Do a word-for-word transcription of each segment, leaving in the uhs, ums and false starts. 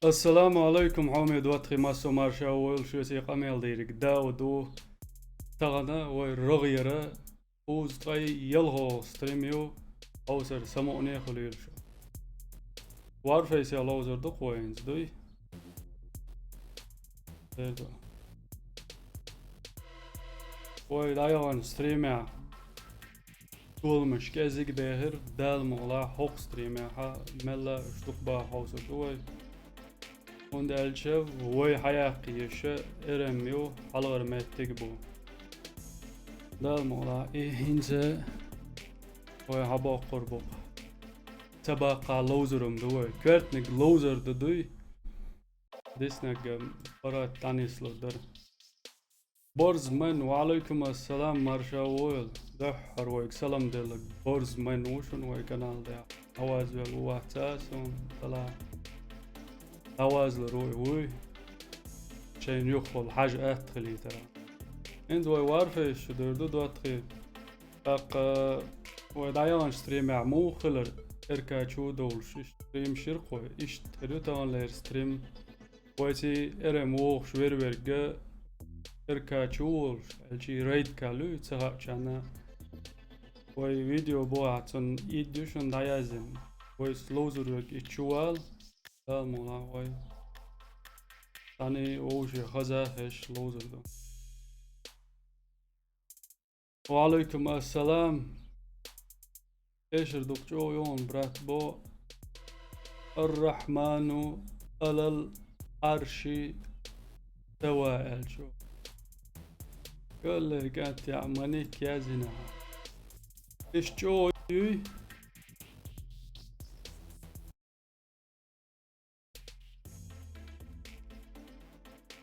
Ассаламу алайкум, хьоме доттагӀий, массо а марша войла шуьца, и къамел дийриг Дауд ву. Тахана вай рогӀера укхаза ткъе ялхлагӀа стрим ю, хьовсар самукъане хуьлийла шу. Warface-ах ловзар ду-кх вай хӀинца, дуй? Дер ду. Вай дӀаяханчу стримехь толамаш кӀезиг бехира, Дала мукъалахь, хӀокху стримехь мелла а уьш дукха баха хьовсур ду вай. ХӀунда аьлча вай хьаяккха езаш эр эм ю, хьалхара меттиг бу. Дала мукъалахь, и хӀинца вай хьабоккхур бу-кх. Ца баккхахь ловзар-м ду вай. Коьртаниг ловзар ду дуй? Диснарг паргӀат дӀанислур дара. Борз Мэн, ва Ӏалайкум ассалам, марша войла. Дуьххьара вайга салам делларг Борз Мэн ву шуна вай канал тӀехь. Аваз вел ву вац а суна, дала. Авазлар ву и вуй. Шайна юххехула хьажа атта хилийтархьама. ХӀинца вай Warface чу дер ду, доттагӀий. ТӀаккха вай дӀаяханчу стримехь муха хилар, эр ка чу а довлуш, иштта стримаш йира-кх вай, иштта хир ю таханлера стрим. Вайций эр эм вогӀуш вер-верг эр ка чу а волуш, аьлча и рейд кал ю, ца хаьачунна. Вай видео бохьа цунна идда ю шуна дӀаяздина. Вайца ловзар верг и чу вала, Дала мукъалахь вай. Цхьаьний вовшийн хаза а хезаш ловзар ду. Ва Ӏалайкум ассалам. Эшар дукха чӀогӀа ю хьуна, брат, бо. Ар-Рахьману алал Ӏарши става аьлча. Каллай кӀант яӀ маник язйина хьан. Иштта чӀогӀа юй?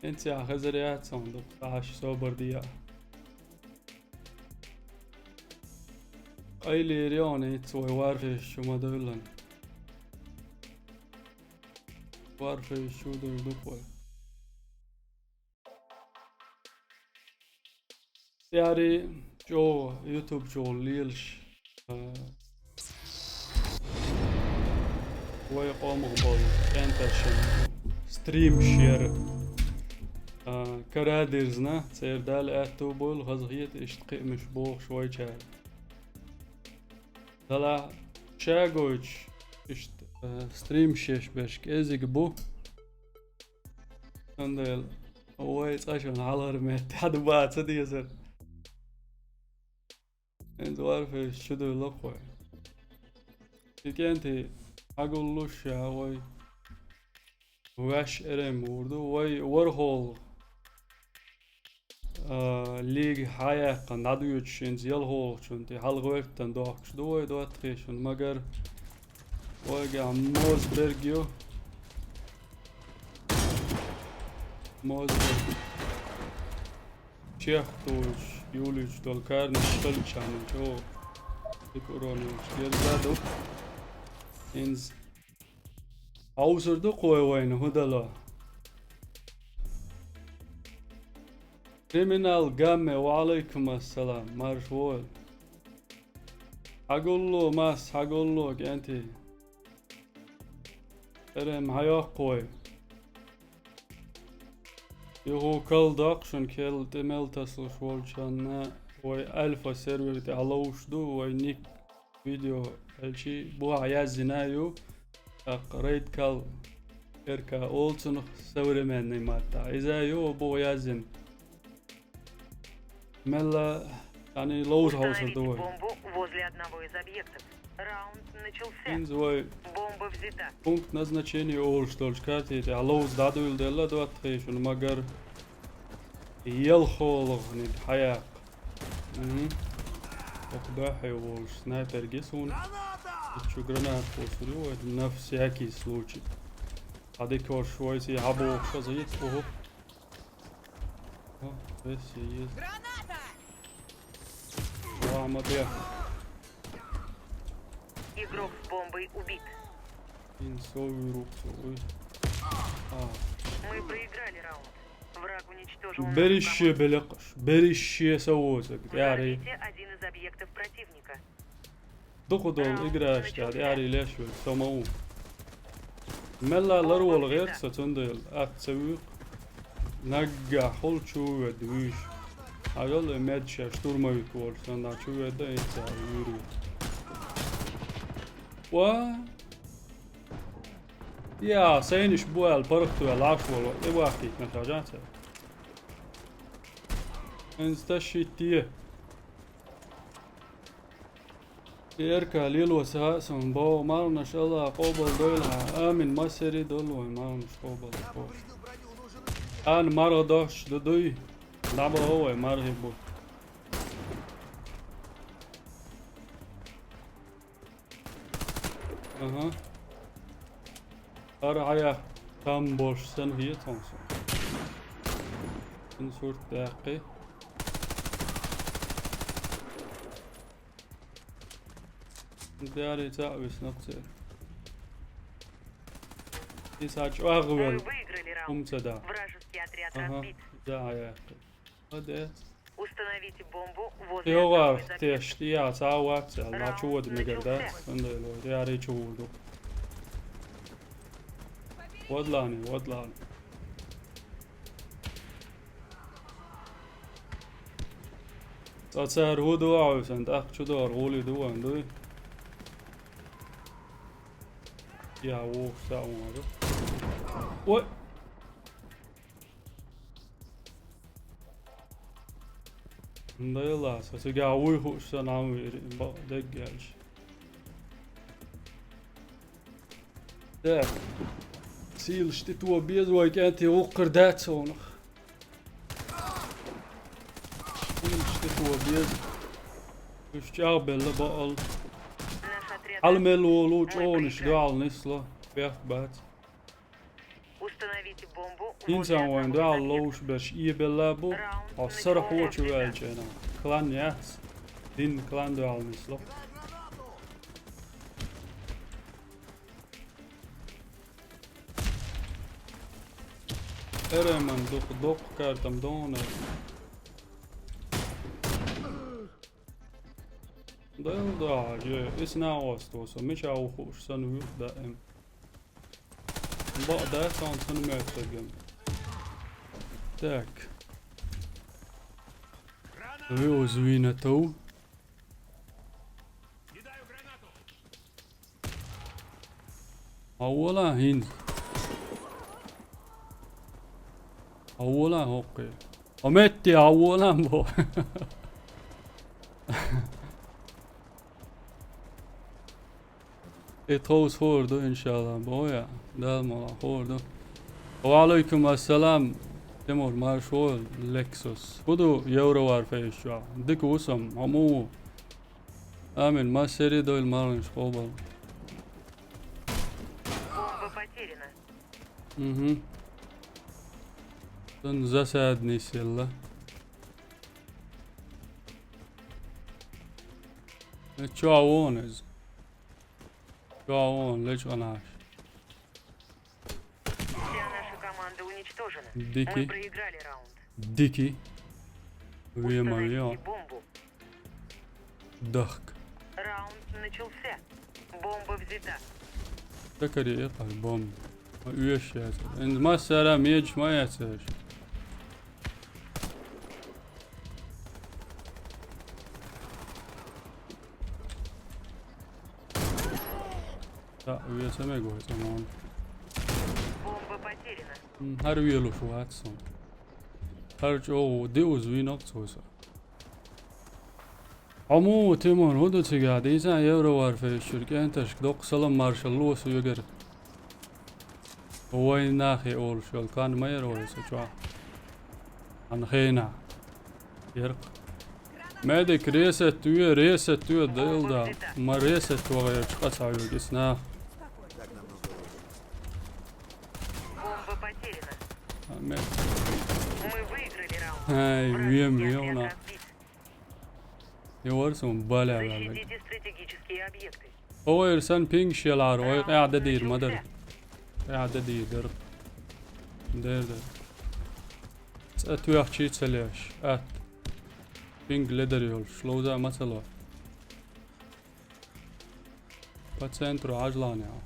ХӀинца а хезар яц хьуна дукха, Ӏаш собар де а. Къайле йоьхна хӀинца вай Warface чу ма-девллан. Warface чу а девр ду-кх вай. ТӀаьххьара чӀогӀа YouTube чухула лелаш, а, вай къомах болу кӀенташна стримаш яра, а, кара дирзина, церан Дала аьтту бойла, хазахета иштта кхиамаш бохуш вайчара. Делахь ша гойтуш иштта, а, стримаш еш берш кӀезиг бу. Цундела вай цкъа шуна хьалхара меттехь ду баха ца дезара. ХӀинца Warface чу девлла-кх вай. И кӀентий хьагуллуш ша вай. Ваьш эр эм вур ду. Вай ворхӀалгӀа, а, лига хьаяьккхина дӀадоьдуш, хӀинца ялхалгӀачунна тӀе хьалагӀоьртина дохкуш ду вай, доттагӀий, шуна ма-гарра. Вайгахь Мосберг ю. Мосберг. Чех тухуш, юьлуьйтуш долу карнаш хилча чӀогӀа дика урон йолуш герза ду. ХӀинца хьовсур ду-кх вай вайна хӀун дало. Криминал Гамме, ва Ӏалайкум ассалам, марша войла. Хьагулло, Мас, хьагулло, кӀентий. Эр эм хьайоккху вай. Юха кал доккху шуна, кел тӀе мел тасалуш волчунна, вай Альфа сервер тӀехь ловзуш ду, вай ник видео аьлчи бухахь яздина а ю, тӀаккха рейд кал эр ка олу цунах современный маттахь. Иза а ю бухахь яздина. Мелла, яъни, ловза хьовсур ду вай. Установите бомбу возле одного из объектов. Раунд начался. ХӀинца вай Бомба взята. Пункт назначения олуш долчу карте тӀехь ловза дӀадуьйладелла, доттагӀий, шуна ма-гарра. ЯлхолгӀаниг хьаяккха. Мгм. Оха дуьхье волуш снайпер гира суна. Граната! Чу граната кхуссур ю вай, на всякий случай. Хьан дика хӀорш вайсий хьан бохуш аза йиц, угу. О, весий еза. Граната! Ва, ма бе. Игрок с бомбой убит. Ин со вируксо, ой. А. Мы проиграли раунд. Враг уничтожил нашу команду. Берище белекъаш, берище совозаг, яри. Взорвите один из объектов противника. Дукха долу играш тӀехь, яри леш ву, со ма ву. Мелла лар волу гӀерта со цундела, атта ца вуьйкху. Наггахь хьул чу ведда вуьйш. Хьажал и медда шен штурмовик волуш, санна чу ведда, и ца вуьйр ву. Ва? Я, сайнаш бу аьлла, паргӀат ваьлла, Ӏаш волу, тӀе вахкийтина хьажа ца. ХӀинца ташшитте. Эрка лело ца хаьа суна, боху марханаш Алла къобал дойла хьан. Амин, массери долу вайн марханаш къобал дойла. Ан марха дохуш ду дуй? ДӀабахо вай мархи бу. Аха. Ара хьая там болуш санна хета хьуна со. Ин сурт даьккхи. Дари цхьаъ висна церан. Иза чӀогӀа велла. ХӀума ца да. Аха, за а яьккхи. Молодец. Установите бомбу возле одного из объектов. ЙогӀарх теш, я, цхьа а вац аьлла, чу вада мегар дац, сан дайло, я речу вуду. Вадлани, вадлани. Цкъа цара хӀун ду а хьуьйсана, тӀаккха чу догӀур гӀули ду вайн дуй? Я, ву, са а вон ду. Ой! Дайла, со цига вуй хууш санна Ӏам вири, бакъ дегга аьлча. Так. Сийлаш тӀе то беза вай кӀентий гӀуккхар дац хьунах. Сийлаш тӀе то беза. Уьш чӀагӀбелла баал. Хьала мел волу чӀогӀанаш дуьхьал нисло. Бехк бац. Установите бомбу. ХӀинца вайн дуьхьал ловш берш эбелла бу. Хьо сара хьочу ваьлча хенахь. Клан яц. Дин клан дуьхьал нисло. Эреман дукха доккха картам дона. Дал да, е, эс нагӀост ву со, мича ву хууш санна вуьйху даим. Бакъ дац хьуна цунна моьттурган. Так. Виуз вийна тов. Хьан вола хӀинца? Хьан вола хӀокхе? Хьо метте хьан вола бо? И тховса хуур ду, иншалла, бо я. Дала мала хуур ду. Ва алайкум ассалам. Тимур, маршо, Лексус. ХӀун ду Евроварфейс чохь? Дика ву сам, хьо муха ву? Амин, массери дойла марханаш къобал. Бомба потеряна. Угу. Сан засада нисъелла. Э, чохь вон иза? Чохь вон, лечкъанаш. Вся наша команда уничтожена. Дики. Мы проиграли раунд. Дики. Вема вема. Установите бомбу. Дахк. Раунд начался. Бомба взята. Такари эпа бомба. Ма уьш яц. Эн массара медж ма яц уьш. Та, веца мегой, ца мон. Бомба потеряна. М, хӀара велуш вац сан. ХӀара чӀогӀа диъуз вийнокъ цо сан. Хьо муха ву, Тимур, хӀун ду цига? Дийцан Евроварфейс чуьра кӀенташка доккха салам маршалла ло соьгара. Вайн нахе олуш йолу кан ма яра вай со чохь. Хьан хенахь. Яркъ. Медик, ресет ве, ресет ве, дайла да. Ма ресет вагӀерчу къа ца хьоьгу, ис нах. Бомба потеряна. А, ме- Мы выиграли раунд. Ай, вем, вем, на. Враг в тепле отбит. И вара суна баля ваьлларг. Защитите стратегические объекты. Хьо вайра санна пингаш ялахьара, вай къаьхьа дадийр ма дара. Къаьхьа дадийр дара. Дер дара. Цкъа тоьхчий ца леш, атта. Пинг ледар йолуш, ловза ма ца ло. По центру Ӏажлан яхьа.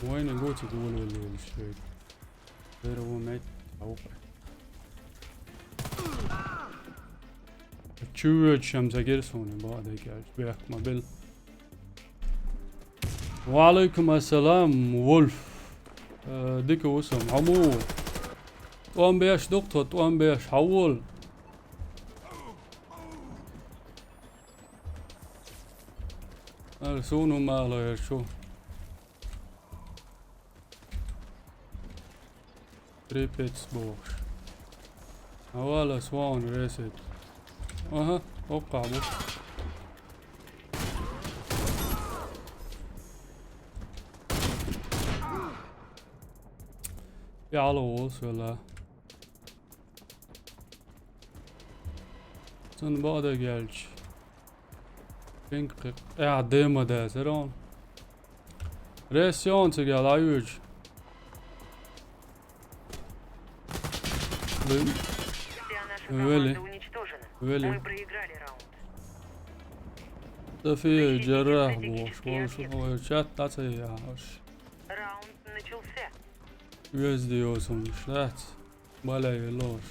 Вайна гуци гулвеллелаш вайга. Первый мет, а укъа. Чувачам загир суна баъда гяж бехк ма бил. Ва алейкум ассалам, Вульф. Э, дика вусам, Аму. ТӀом беш дукха, тӀом беш, хьавол. Ар суну мала ершу. Три пять бохуш. Авала сван ресет. Аха, оккха бу. Я ала волс вела. Цун бада гелч. Пинг кхы-, э, дема да, зерон. Ресион цигал аюч. Вели. Вся наша команда Вели. уничтожена. Вели. Мы проиграли раунд. София Защитите Джаррах стратегические бу, объекты. Школа, школа, чат, нация, я, аш. Раунд начался. Везде йосун, штат. Балай лош.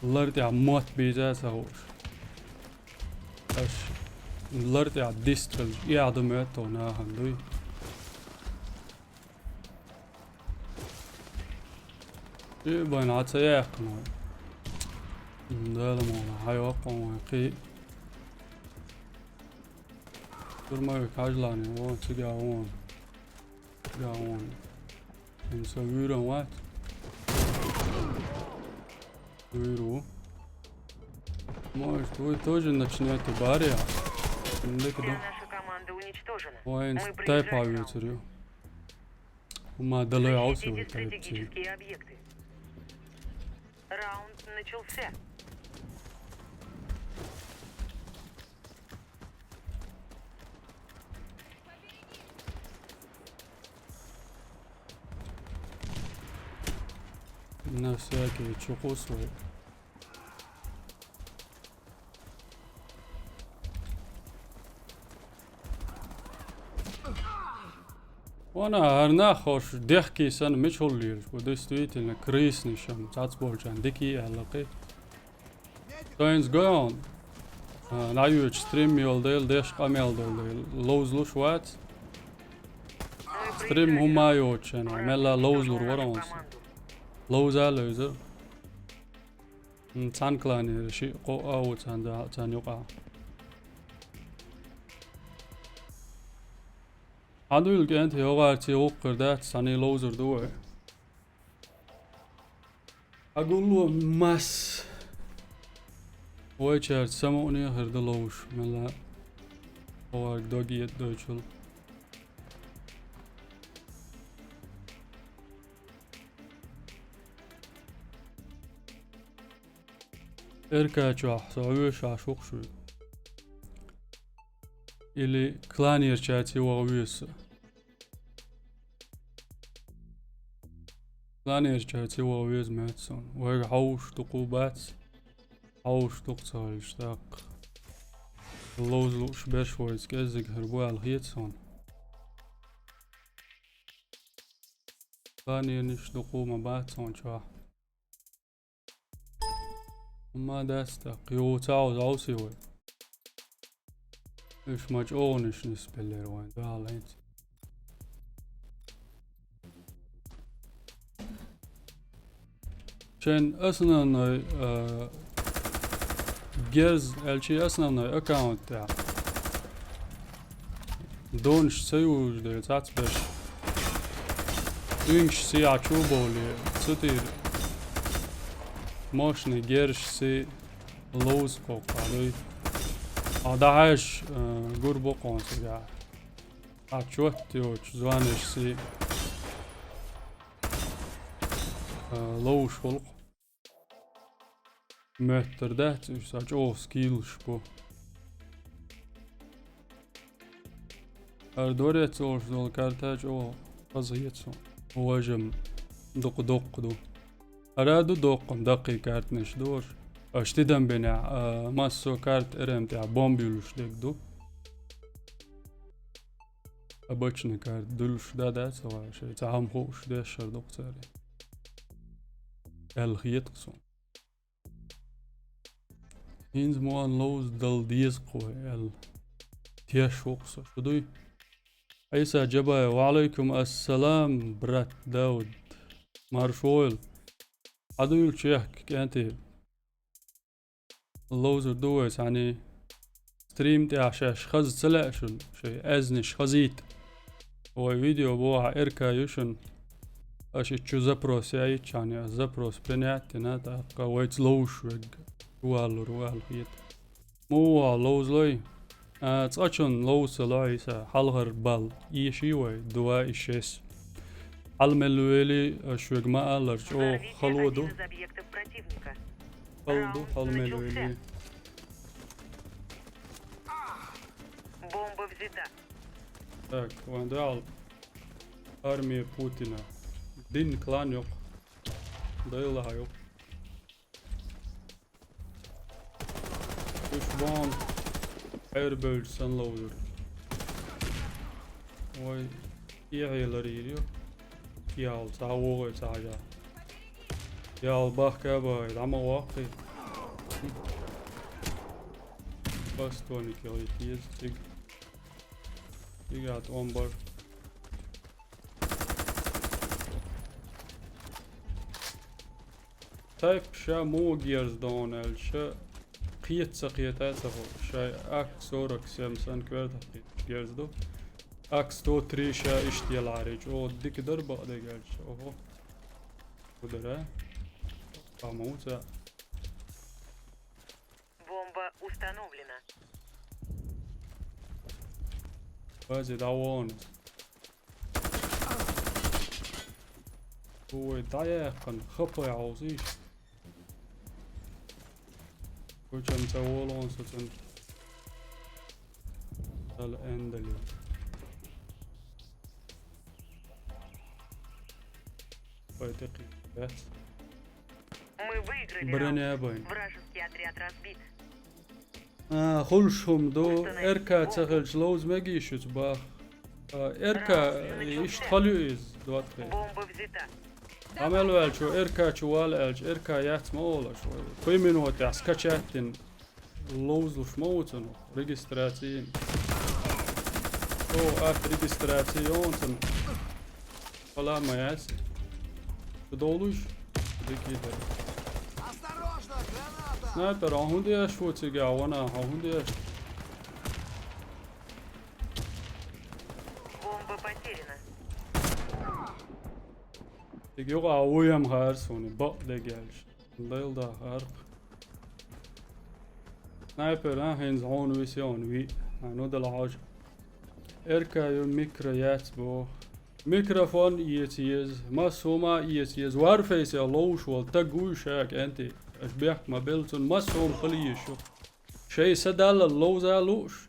Лар тӀехь мотт бийза ца хууш. Аш лар тӀехь дистхилча, и Ӏадам этто нахана дуй. И байна Ӏа ца яьккхина вай. Дала муна, хьайоккхун вай кхий. Турмавик хьажлани, вон, цига вон. Цига вон. Им со вуьйран вац. Вуьйр ву. Может, вы тоже начнёте бария? Вся наша команда уничтожена. Вайн Мы проиграли тайпа раунд. Вуьйцур ю. Ума далай Защитите аусу тайпци. Стратегические объекты. Раунд начался. На всякий чукус вай. Вана гьарна хош дехки сан мичул лирш, бу действительно крысный шам, цац болчан, дики аьллакъи. Тойнс гон. А, наючу стрим йол дел, деш къамел дол дел. Лоузлуш вац. Стрим хӀума йоцучена, мелла лоузлур варонс. Лоуза лоьза. М, цан кланера ши къо а ву цан да, цан юкъа. Хьан дуйла кӀентий хӀогӀарций гӀуккхир дац, цхьаний ловзар ду вай. Агулло масс. Вайчаьрца самукъане хир ду ловш, мелла хӀогӀарг дог етӀдойчул. Эркачохь со Ӏуьйша шух шу. Или кланерчаьрца ваха веза. Кланерчаьрца ваха веза меттасон. Вайга хьовш дукха бац. Хьовш дукха ца хилча, тӀаккха ловза лууш берш вайца кӀеззиг хир бу аьлла хета суна. Кланернаш дукха ма бац суна чохь. Ма дац тӀаккха, юха ца Ӏовза Ӏовсий вай. Уьш ма чӀогӀанаш нисбеллера вайн, дала хӀинца. Шен основной, э, герз, аьлчи основной аккаунт тӀехь. Донаш ца южаш дара, цац берш. Уьнгаш сиа чу бовле, цу тӀера мощный герзаш си ловза кхоккха дуй. А дахьаш, э, гур бу кхуна цигахь. А чот йоцу звонаш си, э, ловзаш гӀуллакх. Моьттар дац уьш, сан чӀогӀа скиллаш бу. ХӀара дворец олуш долу карта чӀогӀа хазахета суна. Важам дукха доккха ду. ХӀара ду доккха, даккхий картанаш ду аша. Аша тидам бинехь, а, массо а карта эрам тӀехь бомба юлуш дерг ду. Обычный карта дуьллуш да дац вай, шайн цхьа хӀума хууш дешшара ду-кх цара. Аьлла хета-кх суна. ХӀинца мо ловза дала деза-кх вай аьлла. Теш ву-кх со, шу дуй? Ӏийса Джабаев, ва Ӏалайкум ассалам, брат Дауд. Марша войла. Хьадуьйла чехка, кӀентий. Ловзур ду вай цхьаьний. Стрим тӀехь шаьш хаза ца лаьа шуна, шайн аьзнаш хазийта. Вай видео бохьа эр ка ю шуна. Аша итт чу запрос яйчхьана, я запрос принять йина, тӀаккха вайца ловзуш верг чуваллур ву аьлла хета. Муха ловзалой? А, цкъачунна ловза ца ло, Ӏийса, хьалхара балл. Эший вай, два и шесть. Хьал мел вели, аш шуьга ма аллара, чӀогӀа хало ду. Хало ду, хьал мел вели. Бомба взята. Так, вайн дагӀал армия Путина. Дин клан йоккха. Дайла хьа йоккха. Уьш бон хьербевлча санна ловзур. Вай, эхье ларийр ю. Ял, цхьа вогӀе, цхьа хьажа. Ял, бахка бай, дӀа ма ваккхий. Бастонник ял, еза цига. Цига тӀом бар. Тайп ша муха герз ду аьлча, кхета ца кхета а ца хуьлу. Шайн ак сорок семь санна коьртах кхеташ герз ду. Ак сто три ша иштта ялахьарий, чӀогӀа дика дара бакъдерг аьлча. Охо. Ху дара? Ма ву ца. Бомба установлена. Базе дӀавон. Ой, дӀаяьккхина, хапай хьовзийша. Кучам ца волон со цун. Дала эндали. Пай текхи бац. Мы выиграли Броня раунд. Байн. Вражеский отряд разбит. А, хуьлуш хӀума ду, эр ка ца хилча ловза мегий шуьца бах. А, эр ка, иштта хала ю иза, доттагӀий. Бомба взята. Амел ваьлча, эр ка чу вала аьлча, эр ка яц ма олаш вай. Пхи минотехь скачать дина ловзалуш ма ву цунах, регистраци. О, ат регистраци йону цунах. Хала ма яц. Шу довлуш? Дикий дара. Осторожно, граната! Снайпер, а хӀун деш ву цига, вана, а хӀун деш? Бомба потеряна. Цига юкъа вуем хар суна, бакъ дегелш. Дайла да харкъ. Снайпер, а, хӀинца хьуна висе хьуна виъ. А, ну дала хьожа. Эр ка ю микро яц боху. Микрофон эца еза, массо хӀума эца еза. Варфейсе ловш волу таг вуй ша, кӀентий. Аш бехк ма белла цунна, массо хӀума хила еза шу. Шайн са даллал ловза лууш.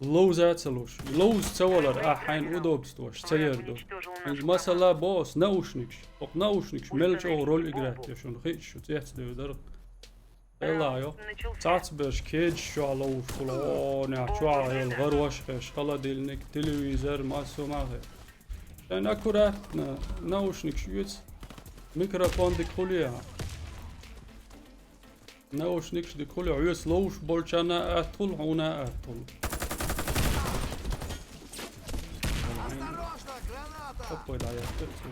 Ловза ца луш. Ловза ца валар, а, хьайна удобствош ца яр ду. ХӀинца масала боху ас наушникаш. Окху наушникаш мел чӀогӀа роль играть йо шуна хиъча шу цецдевр дара. Элла йо. Цацберш кеджаш чохь ловш хула. О, нах чохь йолу гӀарошхеш, холодильник, телевизор, массо а ма хир. Шайн аккуратно наушникаш оьцу, микрофон дика хуьлу. Наушникаш дика хуьлу, хьоьца ловш болчарна а атта хуьлу, хьуна а атта хуьлу. Осторожно, граната! Капой дӀаяхта цо.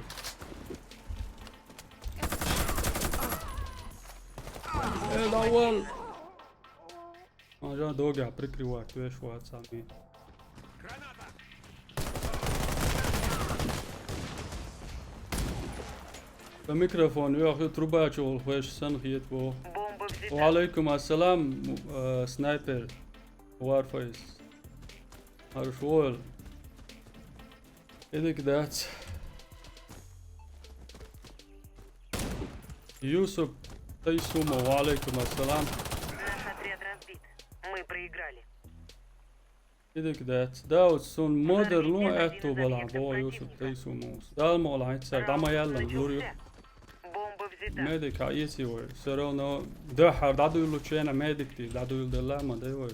Э, дӀавал! Ма жан догахь прикрывать веш вац ами. Сан микрофон оьху трубачу волу хвеш сан хетво. Бомба взята. Ва алейкум ассалам, э, снайпер. Warface. Хорош вол. Эдик дац. Юсуп Тайсума, ва алейкум ассалам. Наш отряд разбит. Мы проиграли. Идик дац. Дауд, сун модер лун аьтту балахь, бо Юсуп Тайсумус. Дал ма ола хьайца, дама яллам, лур ю. Бомба взята. Медик хьа иси вой. Всё равно дехар дадуйлу чена медик ти, дадуйл делла ма дай вой.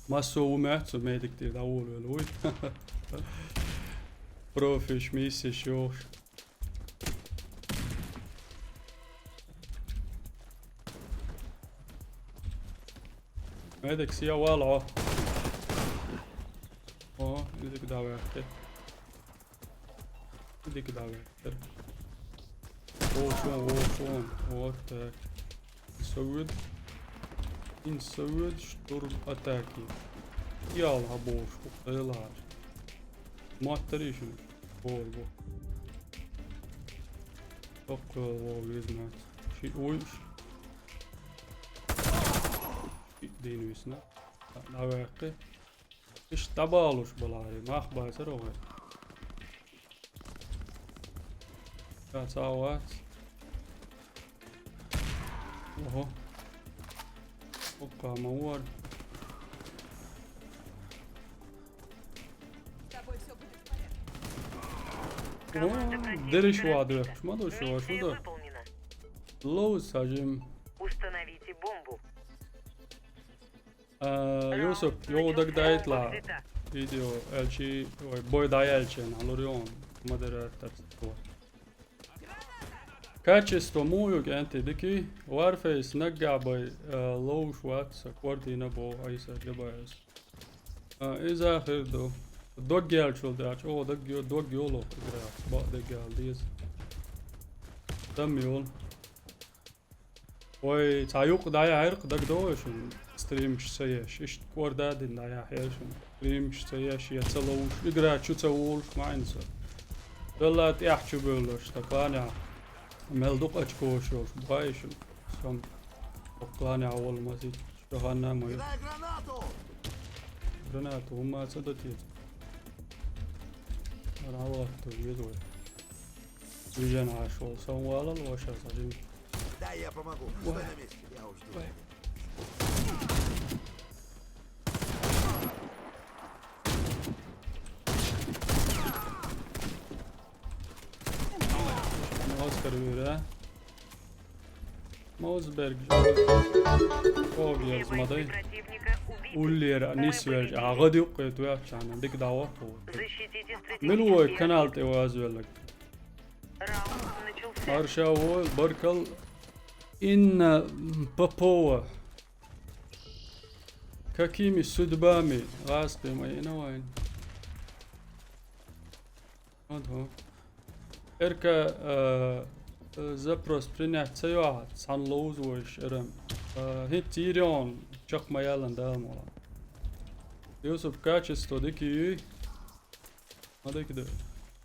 Массо а ву меца медик тӀера дӀаволавелла вуй. Профиш, миссиш йохуш. Медик сия вала. О, медик давай. Дика давай. Вот он, вот он. Вот так. Совет. Ин совет штурм атаки. Ял хабош, хайлаш. Маттаришин. Бол, бол. Токкол вол визмат. Ши уйш. Ши дин висна. Давай. Иш дӀабалуш баларе, мах бацара вай. Ца вац. Ого. Окка, ма вар. О, дериш ваду, шма ду шо, шо ду. Лоу сажим. Установите бомбу. А, Юсуп, йогӀу дагадайтла видео аьлчи, ой, бой дӀаяьлчи, нахьлур йогӀун, модератор. Качество муюк анти дики, Warface наггахь бай, а, ловш вац, квартина бо, айса габайс. А, иза хир ду. Дог гелчул дач, о, дог ё-, дог йоло, игра, бо дог гел диз. Там йол. Вай, цхьа юкъ дӀаяхьаьркх дагадогӀу шуна, стримаш ца еш. Иштта кӀордадина дӀаяхьаьркх шуна. Стримаш ца еш, я ца ловш, игра чу ца волуш, маьӀна ца. Делла тӀаьхьа чу бевллаш, сан кланехь мел дукха очкош йолуш, бу хаьий шуна? Сан кланехь волу мазит, шо ханна а ма ю. Кидай гранату! Гранату хӀумма ца до те? Ара хьалгӀатта веза вай. Вижен Ӏаш волу сан валал ваша сажин. Да, я помогу. Стой на месте, я уж жду. Оскар вира. Маузберг. О, бьёз, мадай. Уллера, нис велж. А, гӀад юккъе, ту яхчана. Дик давар. Милуой канал тӀе вазвеллаг. Арша вой, баркал. Инна Попова. Какими судьбами? Гъаскъи ма ина вайн. Ага. Эрка, э, э, запрос принять ца йоахьа, цхьана ловза вайш эрам. Э, хӀинца йирион чекх ма ялан дала мола. Юсуп, качество дики юй? Ма дики ду.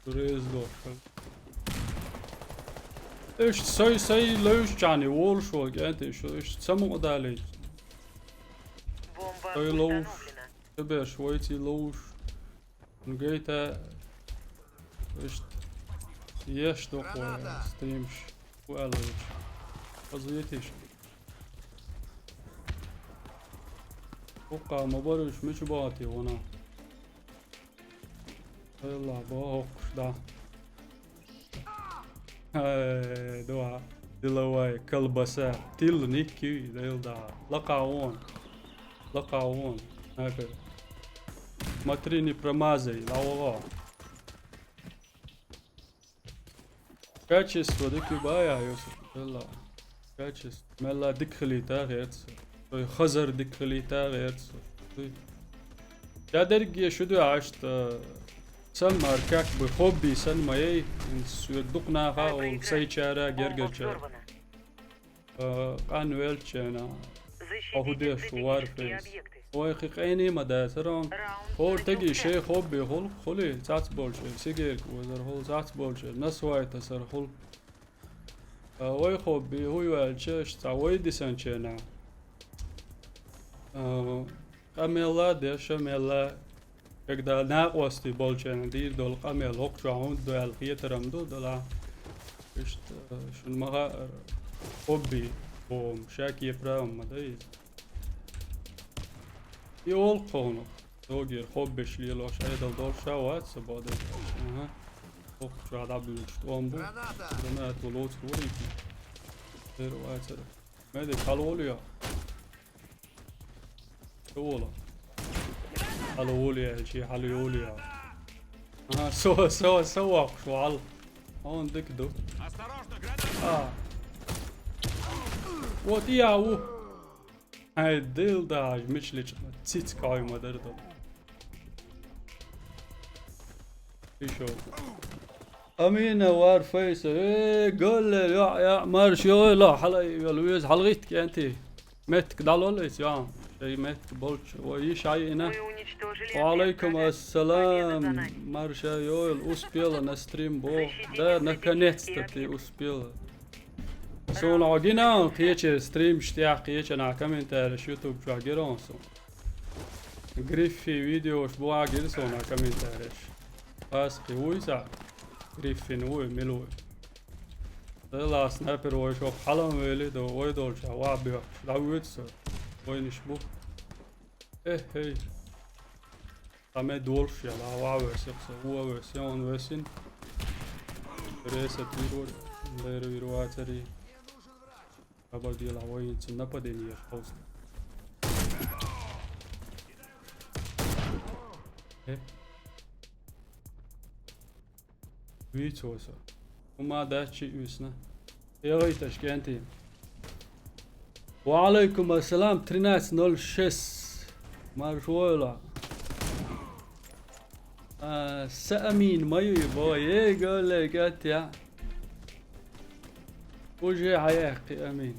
Реза дохка. Иштта сай-сай левшчани волуш вал кӀентий шу, иштта ца мукъадалийта. Бомба установлена. Ца беш вайций ловуш. Гайта, иштта еш докъо стримш. Валуш. Хаза етиш. Хукка ма баруш мича богӀатий вана? Элла бо хӀокхуш да. Э, дуа. Деловая колбаса. Тилла никки, делда. Лакха вон. Лакха вон. Нахер. Смотри, не промазай, лавого. Качество дика бая, Юсуп, делла. Качество. Мелла дика хилийта гӀерца. Той хазар дика хилийта гӀерца. Ша дерриге шу ду Ӏашта, сан мара как бы хобби сан ма яй, ин соьга дукха наха олу сайчара, гергарчара. Э, къан велчена, хьо хӀу деш ву Warface? Вай кхин къене ма дацара. ХӀора стаге шайн хобби хуьлу, хуьлий, цац болчера, сигерка озар хуьлу, цац болчера, насвай тасар хуьлу. Э, вай хобби хӀу ю аьлча, аша цхьа вай дисанчена. Э, къамелла, деша мелла, когда накъостий болчарна дийр долу къамел хӀокху чохь хӀунда ду аьлла хетарам ду, дала. Иштта, шуна ма хаъара, хобби боху, ша кепара ма дай иза. И олу кхунах, догера хоббиш лелош, Ӏедал долуш ша вац сан боху дерг. Аха. ХӀокху чохь дӀабуьйлуш тӀом бу. Граната! Гранату лоцу варийти. Тера вацара. Медик хьалаволу я? Чу вола. Хьала воле аьлчи, хьала йоле. Ага, со, со, со воккхуш ву хьала. Хьуна дика ду. Осторожно, граната! А. Вот и я ву. Хьай, дил дахьаш, мичличкъа, циц кхой ма дар ду. Ишо. Амина вар фейса. Э, голле, я, я, марш йойла, хьала йойла, вез хьалгъит кенти. Метк далол эс, я. Шей метк болч, ой, иш ай ина. Ва алейкум ассалам. Марш йойла, успела на стрим бо. Да, наконец-то ты успела. Суна гина кхечи стрим штя кхечи на комментарий YouTube чу гирон су. Гриффи видеош бу гир суна комментарий. Пас кхи уйса. Гриффин уй, милуй. Дела снайпер вой шо халам вели до вой долча ва бьёх. Да уйца. Войниш бу. Эх, эй. Аме долш я, ла ва весихса, уа весен, он весин. Реса тирвор, лер вирвацари. Абар дела воинцы нападение просто. Э? Вицоса. Ума дачи юсна. Ягъай Ташкенти. Ва алейкум ассалам, тринадцать ноль шесть. Марш войла. А, са Амин, мою его, ей, голле, гатя. Уже хьаяхкъи Амин.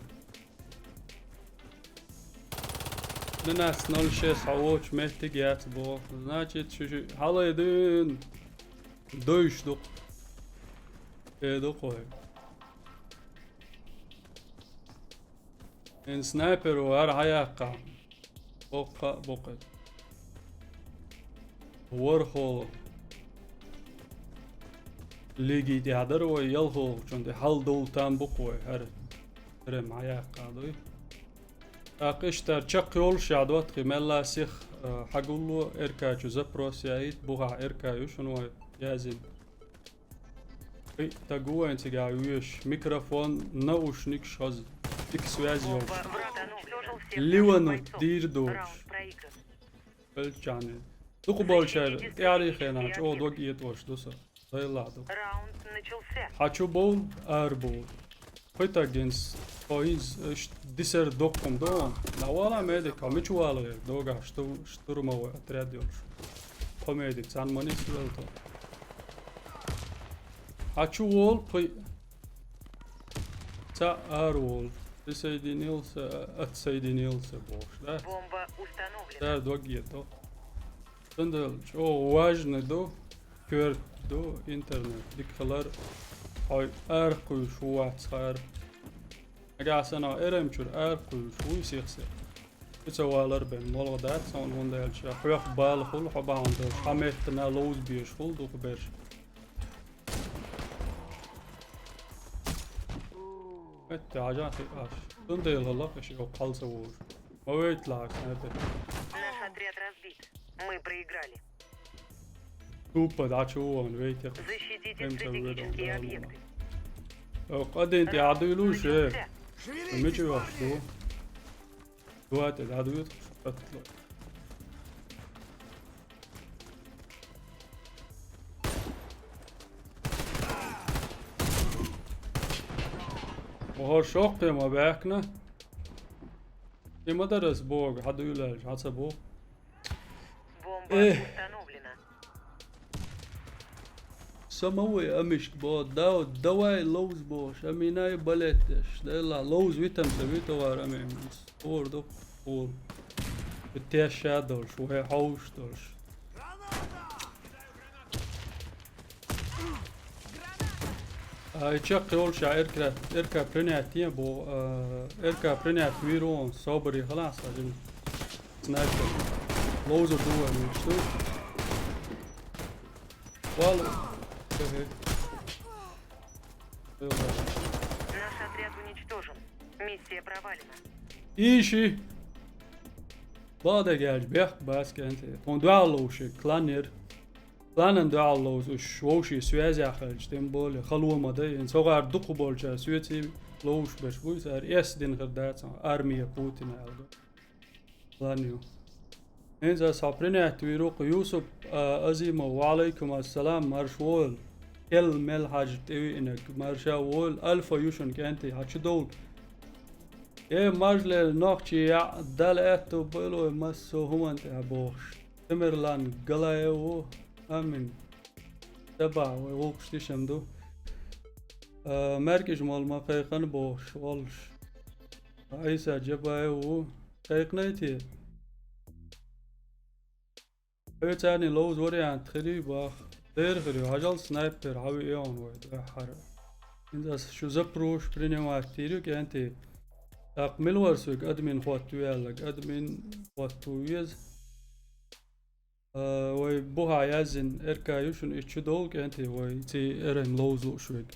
Тринадцать ноль шесть хьавоч меттиг яц бо. Значит, шу, шу, хьалайдин. Дойш дукъ. Э, дукъ вай. Эн снайпер вар хьаяккъа. Боккъа, боккъа. Вархол. Лиги тядар вай ялхол. Чунди хьал дол там букъ вай. Хар. Рем хьаяккъа дой. Акъиштар чакх йолуш яхь доттагӀий мелла сих, а, хьагулло, РК чу запрос яийта, бухахь РК ю шуна вай язйина. Кхин а таг ву вайн цигахь веш, микрофон, наушникаш хаза, дика связь йолуш. Ливанут дийр доцуш. Белчани. Дукха болчара тӀаьхьарий хенахь чӀогӀа дог этӀош ду сан. Дайлахь ду. Раунд начался. Хьан чу бовл, ара бовл. Кхуьтаг гинс, хьо хӀинца, ш-, дисер доккхум ду. На вала медик, хьо мичу вала вер? Догахь шту-, штурмовой отряд йолуш. Кхо медик, цхьаьна ма нисвелла тхо. Хьан чу волу кхуьй? Цхьаъ ара волу. Присоединился, отсоединился бохуш, да? Бомба установлена. Цара дог ету. Цундела чӀогӀа важный ду, коьрта ду интернет. Дика хилар, хьой аркхуьйш ву вац хара. Нагахь санна эрам чуьра аркхуьйш вуй сих-сих. Уьца валар бен молха дац, хьуна хӀунда аьлча, хьоьх бала хуьлу, хьо бахьана долуш, хьан меттана ловза безаш хуьлу дукха берш. Метта хьажа хи аш. Цундела хӀаллакх, иш йоккха хьал ца вожу. Ма вейта лахьа снайпер. Наш отряд разбит. Мы проиграли. Тупа дӀачу вон вейте. Защитите стратегические объекты. Къадин тӀе Раунд Ӏадуьйлуш, э. Начался. Мича вахт ду? Дуа тӀе дӀадуьйту. Охо шоккхе ма баьхкина. И ма дара ас бога, хьан дуьйлаьлча, хьан ца бу? Бомба Эх. Установлена. Самовой амишка бо, дав-, давай ловз бо, шаминай балет деш. Дела, ловз витам ца витовар амин. Ор ду, ор. Теш ша долш, вай хьовш долш. А, и чекх йолуш а РК, РК принять ен бу, а, РК принять вир вон, собаре халас, а, жин. Снайпер. Лоузер ду вай, муьш ду. Вал. Хе-хе. Наш отряд уничтожен. Миссия провалена. Иши. Бада гелж, бех, бас кенте. Тон дуал лоуши, кланер. Планан дуьхьал ловза уьш вовшийн связь яххалча, тем более, хало ма дай, хӀинца хӀокхара дукхахболчара соьций ловзуш берш буй, цара эс дина хир дац, армия Путина аьлла ду. План ю. ХӀинца ас хьо принять вийр ву-кх, Юсуп, а, Азимов, ва Ӏалайкум ассалам, марша вогӀийла. Кел мел хьажа тӀевиънарг, марша вогӀийла, Альфа ю шун кӀентий, хьо чу довла. Э, мажле нохчий яӀ, Дала аьтту бойла вай массо а хӀуманна тӀехь бохуш. Тамерлан Галаев ву, амин. Таба вай гӀуллакхаш тишам ду. А, маьркӀажа молла ма кхайкхина бохуш, воллуш. Ӏийса Джабаев ву, кхайкхинай те? Хьоьцарний ловза вариант хир ю боху. Дера хир ю, хьажал, снайпер хьан виъ йогӀун вай дуьххьара. ХӀинца ас шу запрос принимать дийр ю кӀентий. ТӀаккха мила вара соьга админ хӀотто ву аьлларг, админ хӀотто ву веза. А, вай бухахь яздина РК ю шуна, и чу довла кӀентий, вай ци эран ловза лууш верг.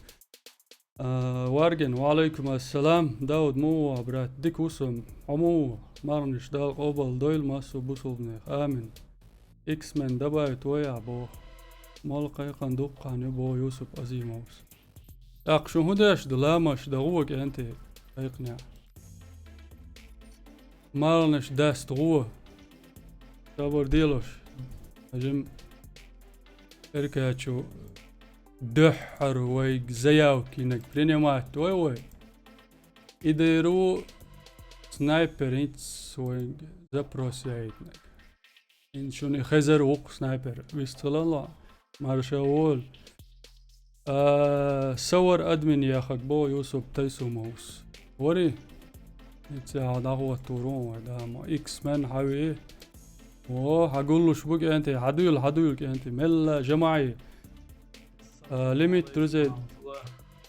А, Варгин, ва Ӏалайкум ассалам. Дауд, муха ву, брат? Дика ву со. Хьо муха ву? Марханаш Дала къобал дойла массо а бусулбанех. Амин. Иксмен добавить вой ахь боху. Молла кхайкхина дуккха хан ю боху Юсуп Азимовс. ТӀаккха шун хӀун деш ду, ламазаш дан гӀо, кӀентий, кхайкхинехь? Марханаш даста гӀо. Собар делаш. Хьажим, РК чу дуьххьара вайга заявка йинарг принимать дой вай. И дера ву снайпер, хӀинца вайга запрос яйтинарг. ХӀинца шуна и хезар ву-кх снайпер. Вистхилалла, марша вогӀийла. А, са вара админ яхарг боху Юсуп Тайсумовс. Вари? ХӀинца хьан дӀахӀоттор ву вай, да, ма Иксмен хьан вии. О, хьан гуллуш бу кӀентий, хьан дуьйла, хьан дуьйла кӀентий. Мелла жамаӀи. А, лимит, друзей. Ва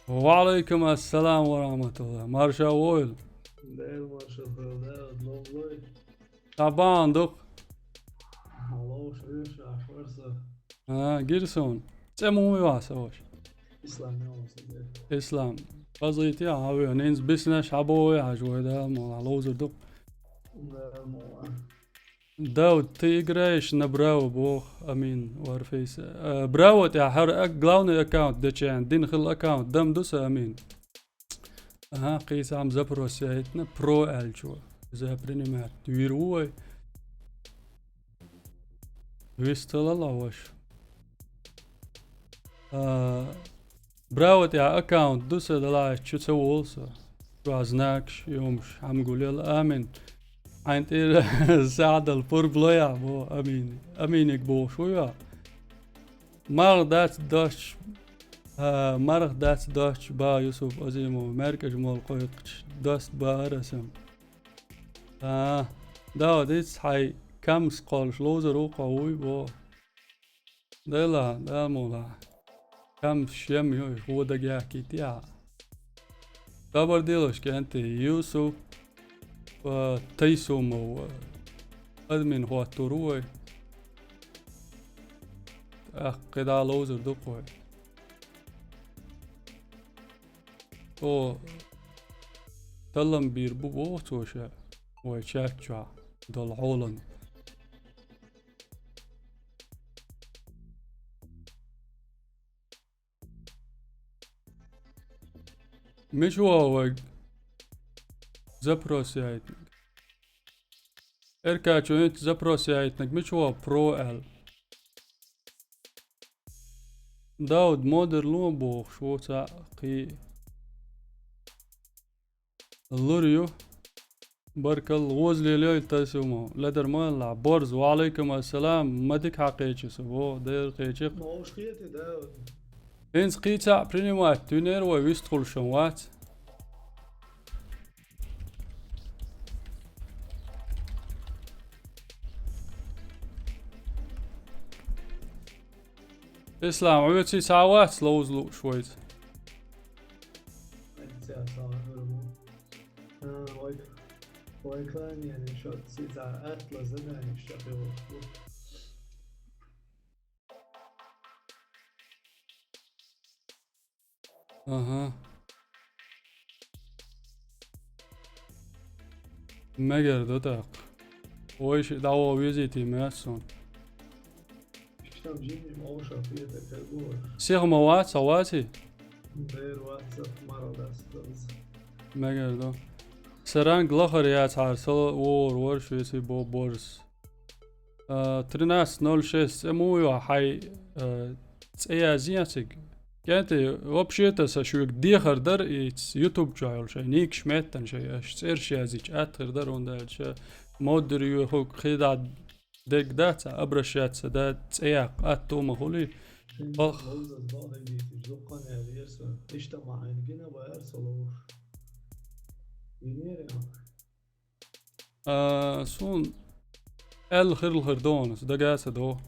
Ӏалайкум ассалам ва рахматуллах. Марша вогӀийла. Дела марша вогӀийла, да, ловлой. Ша бахьана ду-кх. Хьан ловш веш, аш вара со. А, гира суна. ЦӀе муха ю ахь, сан ваша? Ислам ю сан цӀе. Ислам. Позитив, хьан веана, хӀинца биснеш хьан боху вай хьажа вай, да, ма ловзар ду-кх. Да, ма. Дауд, ты играешь на Браво, боху Амин Варфейс. Э, Браво тӀехь хӀара ак-, главный аккаунт дечен, дина хилла аккаунт, дам ду сан, Амин? Ага, кхийсам запрос яйтина, про аьллачо. Иза принимать вийр ву вай. Вистхилалла, ваша. А, Браво тӀехь аккаунт ду сан, далахь чу ца волу со. Чохь знакаш, юмаш, хьан гулъелла, амин. Хьайн тӀера сахьдал пурба ло яхь боху Амине. Аминега бохуш ву йо. Марха дац доцчу, а, марха дац доцчу, баха Юсуп Азимов, маьркӀажа молла кхойкхучу, дост бахара сан. А, Дауд, ицца хьайн камс кхоллуш ловзар ву-кх хьо, вуй боху. Дела, да мула. Камс шем ю, хӀу дагахь китехь. Собар делаш, кӀентий, Юсуп, а, Тайсумов, а, админ хӀоттур ву вай. ТӀаккха кхидӀа ловзар ду-кх вай. О, таллам бийр бу боху цо ша, вай чат чохь долу хьолан. Мича вогӀу вайга запрос яйтинарг? Эркачу хӀинца запрос яйтинарг мича вогӀу, про аьлла? Дауд, модер ло бохуш ву цхьаъ кхин. Лур ю. Баркалла, гӀоза лелайойла, Тайсумов. Ледар ма валлахь, борз, ва Ӏалайкум ассалам, ма дика хьан кхечи со, во, дера кхечи-кх. Ма уьш кхетий, Дауд? ХӀинца кхин цхьаъ принимать винера вай, вистхуьлуш вац. Ислам, хьоьций схьа вац ловза лууш вайца? Вайца схьа вац. А, вай, вай клане, шо цигахь атла задание, шо бегӀо. Ага. Мегар ду тӀаккха. Вай шиъ дӀавола везийтий маьрса суна. Сиха ма вац, хьо ваций? Мегар ду. Сан ранг лахара яцахьара, со вогӀур вара шуьций бо борз. А, тринадцать ноль шесть цӀе ма йо хьай, а, цӀе язъян цига. КӀентий, вообще-то са шуьга дехар дар, и ц-, YouTube чу йолу шайн никаш меттан шайн, аша цӀераш язйича атта хир дара, хӀунда аьлча моддара йоьхург кхидӀа дерг дац, обращаться да, цӀе яккха атта ма хуьлий. Бах. Иштта ма хьайна гина баьра со ловуш. Гинера? А, суна аьлла хирла хир ду хьуна, аса дага а ца догӀу.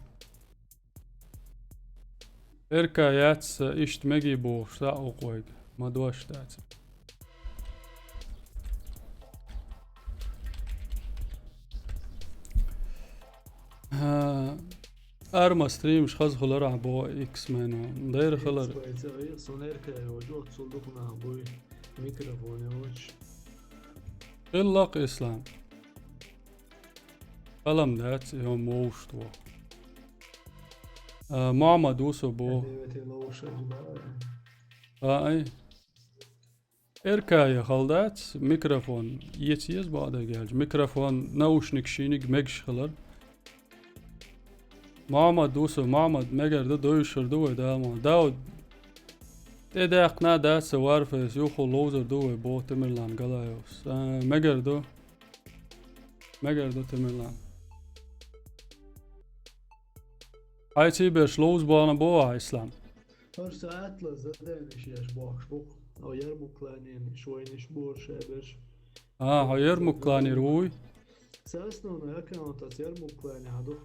Эрка яц сан иштта мегий бохуш, схьа а ву-кх вайга. Ма дош дац. А, арма стримаш хаза хилар ахь боху X-Men. Дайра хилар. Суна Эрка йоцу, оццул дукха нах буй. Микрофон йоцуш. Хилла-кх, Ислам. Къалам дац, и хӀума вовшахтоху. А, Мухьаммад ву со боху. А, ай. Эрка яхал дац, микрофон эца еза бакъдерг аьлча. Микрофон, наушник шиниг мегаш хилар. Мухьаммад ву со, Мухьаммад, мегар ду, довзуьйтур ду вай, Дала ма. Дауд, тӀедаьккхина дац сан Warface, юха ловзур ду вай, боху Тамерлан Галаевс. А, мегар ду. Мегар ду, Тамерлан. Хьайций берш ловза бахана боху ахь, Ислам? ХӀара саьтла задениш еш бохуш бу-кх. О, ярмукланин швойниш бора шай берш. А, хьо ярмукланир вуй? Сан основной аккаунт аца ярмуклани хьан ду.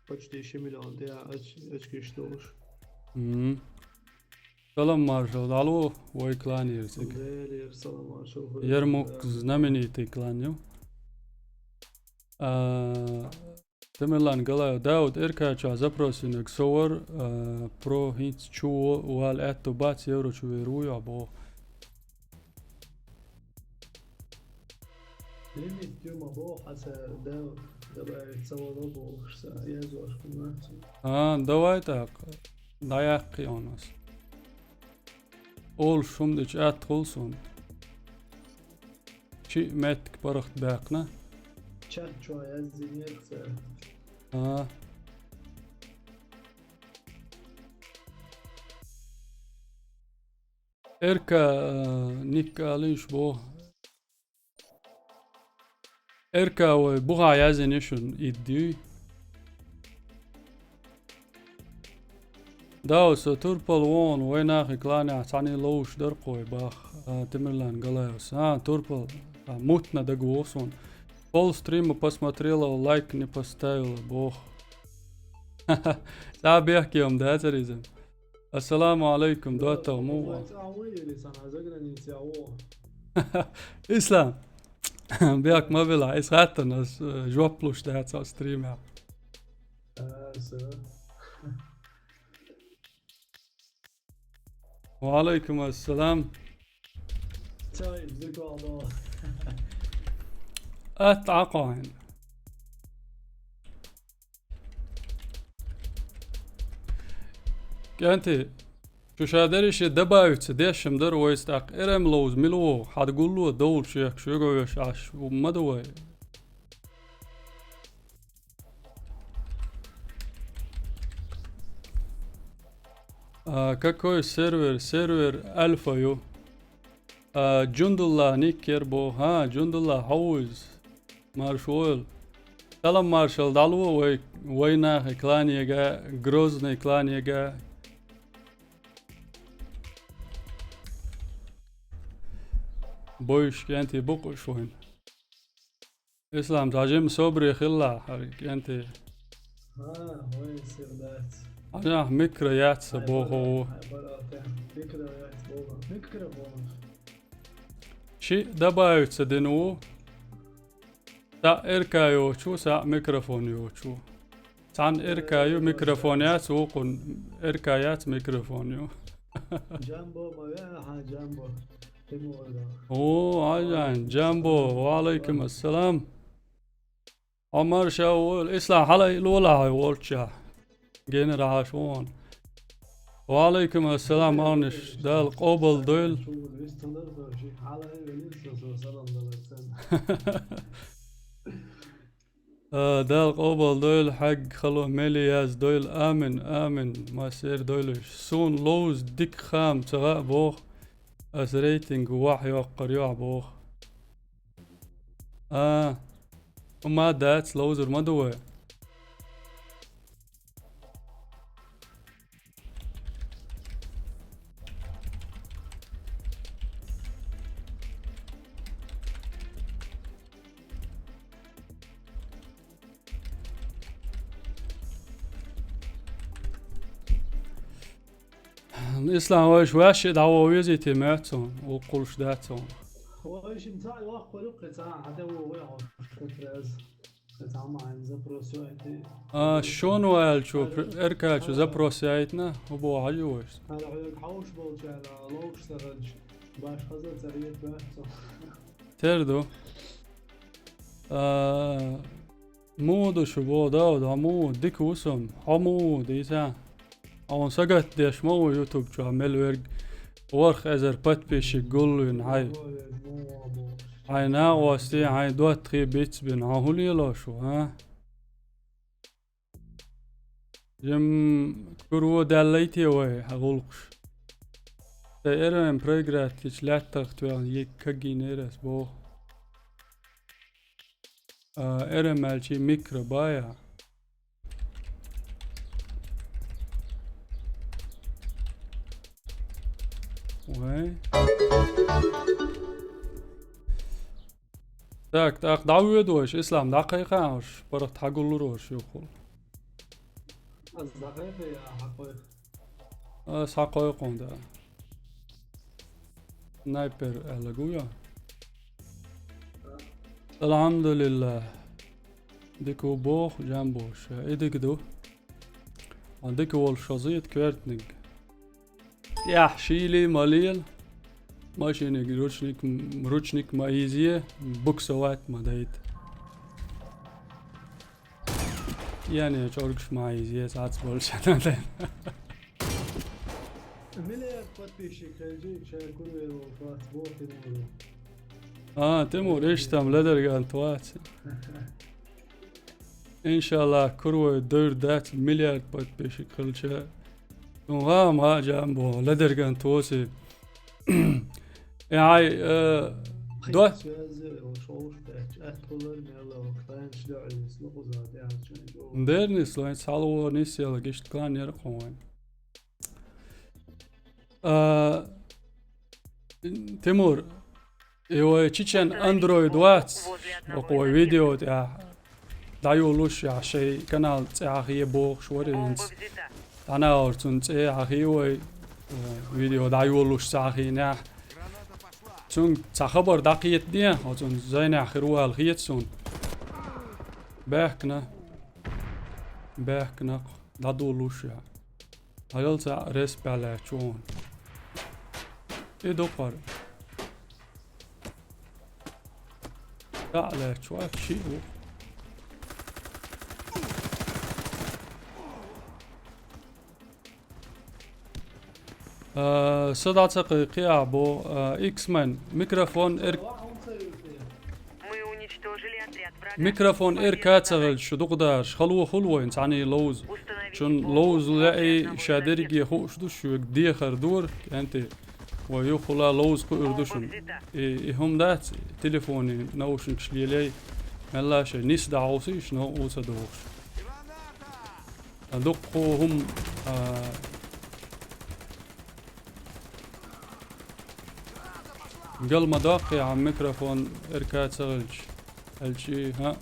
Почти ши миллион тӀе ач-, очкиш долуш. Мгм. Салам маршал, дӀало вай кланера цига. Делера салам маршал хуьлда. Ярмук знаменитый клан ю. А, Тамерлан Галаев, Дауд, Эрка чохь запрос йинарг со вара, а, про хӀинца чу вала аьтту бац, евро чу вер вуй ахь боху. Лимит ю ма боху, хьан ца дав, добавить ца вало бохуш, ца язош хӀума ца. А, давай тӀаккха. ДӀаяккхий хьуна ас. Олуш хӀума дича атта хуьлу суна. Чи меттиг паргӀат баьккхина. Чат чохь яздинера ца. А. Эрка, а, ник алийша боху. Эрка вай бухахь яздина ю шуна иддуй. Дауд, со турпал вон, вай нахи кланехь цхьаьний ловзуш дара-кх вай бах, а, Тамерлан Галаевс. А, турпал, а, мутна дага вогӀу суна. Пол стрима посмотрела, лайк не поставила, боху. Цхьа бехке хӀума дацара иза. Ассаламу алайкум, доттагӀа, муха ву? Ислам. Бехк ма билахь, иза хаттарна ас, э, жоп луш дац ас стримехь. Ва алайкум ассалам. Атта Ӏакхойн. КӀентий, шу ша дерриш и добавиться деш-м дара вайца тӀаккха. Эр-м ловза мила вогӀу, хьада гулло довлуш ехкаш вега веш Ӏаш, ма ду вай. А, какой сервер? Сервер Альфа ю. А, Джундулла никкер бу. ХӀа, Джундулла, хьо ву иза? Марш войла. Салам маршалла дӀало вай, вай нахе кланега, Грозный кланега. Бойш кӀентий бу-кх уьш вайн. Ислам, цхьа жимма собаре хилла хьара кӀентий. ХӀа, вайн сир дац. Хьажахь микро яц сан боху. Микро яц боху. Ши добавиться дина ву. Цхьаъ эрка йоцу, цхьаъ микрофон йоцу. Цхьаьна эрка ю, микрофон яц, вукхун эрка яц, микрофон ю. Джамбо ма веа хьан, Джамбо. Тимур. О, Ӏайжан, Джамбо, ва алайкум ассалам. Ӏумар ша вол, Ислам, хьала лола хьай волчча. Генера хьаш вон. Ва алайкум ассалам, Ӏарниш, Дала къобал дойла. Вистандар со, ши хьала велин со, со салам далар сан. А, Дала къобал дойла хьегга хало мели яз дойла. Амин, амин. Массер дойлуш. Сун ловз дика хам ца гӀа бох. Ас рейтинг вах йоккхар йоах бох. А, ма дац, ловзур ма ду вай. Ислам вайш ваьши дӀавола везийте моьтту, вукхулш дац он. Вайшин цаӀ ваккхар юккъе цхьа, хьа тӀе вогӀе хьо, как раз. Ца ма хьайн запрос яйти. А, шону аьлчу, РК-чу запрос яйтна, хӀу бохьа хьажи вайш. Хьала хьоьга хьовш болчара, ловш саханча, баш хаза ца риет бац со. Тер ду. А, муду шу бо, Дауд, хьо му, дика ву сум, хьо му, дийца. Хьуна сагатдеш ма ву YouTube чохь мел верг ворхӀ эзар подписчик гуллуьйна хьай. Хьайн накъостий, хьайн доттагӀий бицбина, хьо хӀун лелош ву, а? Жим куро даьллай те вай, хьан гӀуллакхаш? Тхай эр вайн проиграть дича лаьттах тоьхна, е кагийнера ас боху. А, эр аьлчи микро бая. Вай. Так, тӀаккха дӀавоьду вайш, Ислам, дӀакхайкха уьш, паргӀат хьагуллур вайш юххул. Ас дӀакхайкхий, а хьакхойкху? Ас хьакхойкху, да. Снайпер аьлла гу я? Алхьамдулиллах. Дика ву боху, жамбо, ша и дика ду. Хьан дика волуш хазийта коьртаниг. ТӀехь шийли ма лела. Машиниг ручник, ручник ма ийзе, буксовать ма дайта. Ян я чӀоргаш ма ийзе, сац болча. Миллиард подписчик хилчи, ша курве волу вац боху Тимур. А, Тимур, иштта-м ледарган твац. Иншаллах, курвой дуьйр дац миллиард подписчик хилча. Тун гӀа-м гӀа жамбо, ледарган твоси. Э, хьай, э, до- Дернис лайн цхьалво нис яла гишт клан яра кхуьн вайн. А, Тимур, и вай чечен Android вац, оха вай видео тӀехь дӀайолуш, я шайн канал цӀе хьахе бохуш вара хӀинца. ДӀанагӀор цунна цӀе хьахе вай, э, видео дӀайолуш ца хьахийнехь. Цунга цхьа хабар дӀакхетаде, оцунна зайнехь хир ву аьлла хета суна. Баьхкина. Баьхкина, дӀадолуш, я. Хьалал цхьаъ рес баьллачу вон. И дукхар. Цхьаъ лаьтташ вац, шиъ ву. А, са дӀа ца кхайкхи ахь бо, а, X-Man, микрофон эр- Мы уничтожили отряд врага. Микрофон эр ка ца хилча, шу дукха дараш, хало хуьлу вайн цхьаьний ловза. Чун ловза лаьий, ша дерриге хууш ду шуьга, дехар дора, кӀентий. Вай юххула ловза кхуьур ду шуна. И, и хӀума дац, телефоне наушникаш лелей, мелла шайн ниса дӀахьовсийша, но у ца дохуш. А дуккха хӀума, а, гал ма доккхий, хьан микрофон эр ка ца хилча, аьлчи, хӀаъ.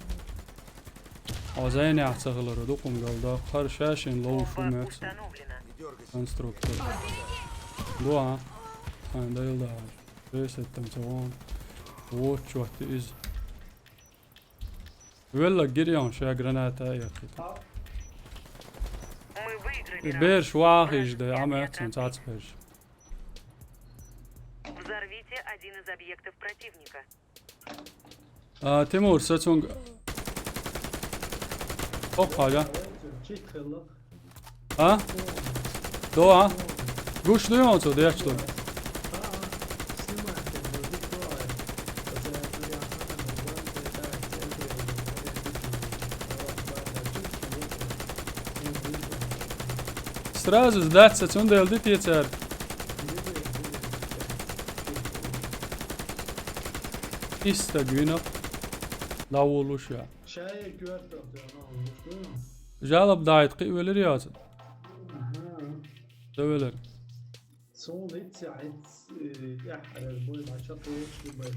Хьо зайнехь ца хиларо дукха гал доккху, хӀара ша шен ловза шу меца. Конструктор. Ду, а? Хьайн дайла да. Ресеттам ца вон. Вот чот иза. Велла гирьян ша граната а яххита. Мы выиграли. И раунд. Берш вахиш да, а меца цац берш. Взорвите один из объектов противника. А, Тимур, са цунга. Хопа, да? А? До, а? Гуш ду йонцо, деш ду. Сразу сдаться, цундела ди те цара. Истаг вина. ДӀаволуш я. Шай коьртах, да, ну, ну. Жалоб дайт кхи велир яц. Ага. Да велир. Суна итт сахьат, э, тӀаьххьара бой, бача кхочуш бай.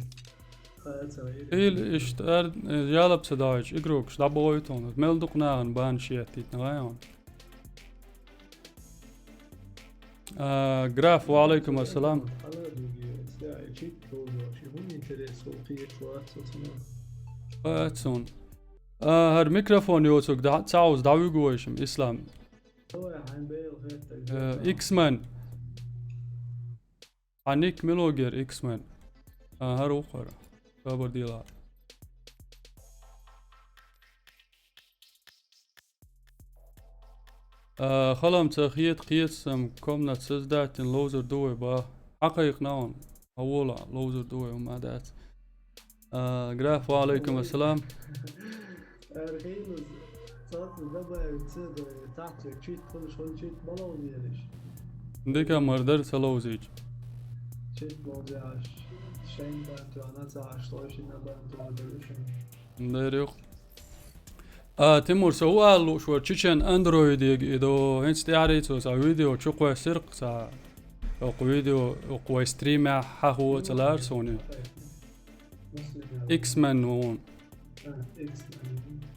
Хьаца вай. Ил иштта ар-, э, жалоб ца даьлча, игрокаш дӀабохуьйту хьуна. Мел дукха нахана бан шеттитна вай хьуна. А, Граф, ва алейкум ассалам. Хьала дуги, ца, чит бовлаш, хӀун интерес, хӀун кхеташ вац, ца, ца. Вац хьуна. А, хӀара микрофон йоцург дӀа-, ца хьовза дӀавуьгу вайшим, Ислам. Давай, хьайн бейла хеттарг. Э, X-Man. Хьан ник мила гӀер, X-Man? А, хӀара ву хӀара. Собар дела. А, халам ца хета, кхетам, комнат создать дина ловзар ду вай, ба. Хьакхайкхина хьуна. Хьавола, ловзар ду вай, хӀума дац. А, Граф, ва алейкум ассалам. Эр хилус, цаца добавить ца дай, тахча чит хилуш, хӀун чит ма ловзийлаш. Дика мар дар ца ловзийча. Чит ловзияш, шайн бантуана ца аш, лой шина бантуана дерушин. Дер юх. А, Тимур, со хӀу ала лууш вара, чечен андроидега и до, хӀинца тӀаьхьарий цо цхьа видео чукхоьссира-кх цхьа, окху видео, окху вай стримехь хьахо а ца лара суна. X-Man ву хьуна.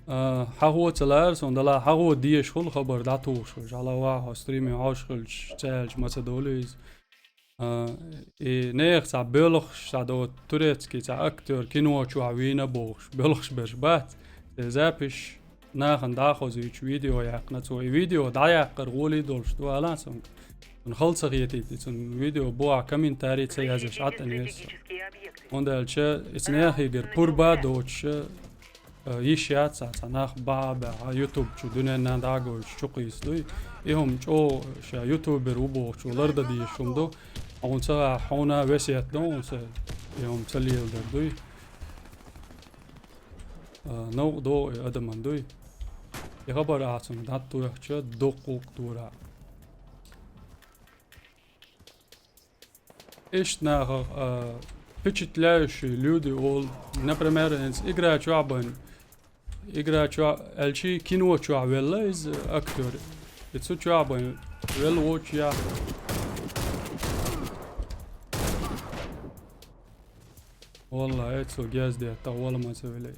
А, хьахо а ца лара суна, дала хьахо дезаш хуьлу хабар дӀатухуш. Жала ваха хьо стриме хьош хилча, ца аьлча ма ца долу иза. А, и нехан цхьа боьлхуш, цхьа до турецкий цхьа актер кино чохь вийна бохуш, боьлхуш берш бац. Те запись нахана дӀахозуьйтуш видео яьккхина цо. И видео дӀаяккхар гӀоле долуш ду, алан цунга. Цунна хала ца хетийта, цунна видео бохьа комментарий ца язъеш, Ӏа тӀе несса. ХӀунда аьлча, иза нехигара пурба а доцуш, э, йиш яц цхьа, цхьа нах баха а баьхьа, YouTube чу дуьненна дӀа а гойтуш чу кхийса дуй. И хӀума чӀогӀа ша ютубер ву бохучо лардан дезаш хӀума ду. Хьуна ца хаьа, хьуна весет ду хьуна ца, и хӀума ца леладар дуй. А, новкъа догӀу и адаман дуй. И хабар ахьа цунга дӀатоьхча, дуккха гӀуллакх дора. Иштта нахах, а, впечатляющие люди олу. Например, хӀинца игра чохь бен, игра чохь аьлчи, кино чохь велла иза актер. И цу чохь бен велла вочу яхь. Валлахьи, цо гезде тахвала ма ца велай.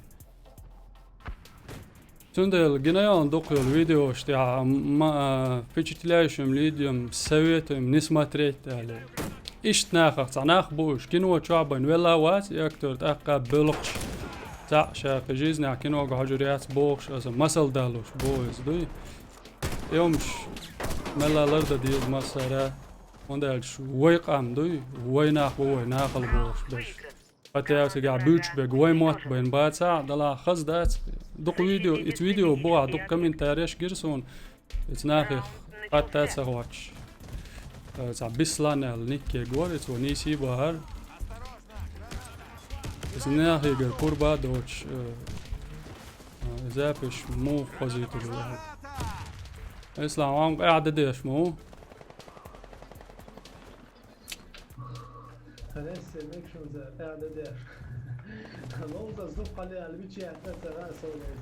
Цундела гина йолу дукха йолу видеош тӀехь, м-, ма, а, впечатляющим людям советуем не смотреть аьлла. Иштта нахах цхьа нах бу уьш, кино чохь бен велла а вац и актер, тӀаккха боьлхуш. Цхьаъ ша кхин жизнехь кинога хьожур яц бохуш, аса масал далуш бу иза дуй. И хӀумаш мелла лардан деза массара, хӀунда аьлча вай къам дуй, вай нах бу вай нахала бохуш берш. Хатта цигахь буьйцуш берг вай мотт бен бацахь а, далахь хаза дац. Дукха видео, иза видео бохьа, дукха комментареш гира суна. Иза нахех хатта ца хоттуш. Э, цхьа Бислан аьлла никке гора, иза ван нийсий бахара. Иза нахегара пурба а доцуш, э, э, запись муха хозуьйтур ву аьлла. Ислам, хьо-м къаьхьа де деш ма ву? Хьалаьцци мегаш ву-кх цара, тӀаьхьа де деш. Ловза зух хьалаяьлла, мича яьтта цара а совназа.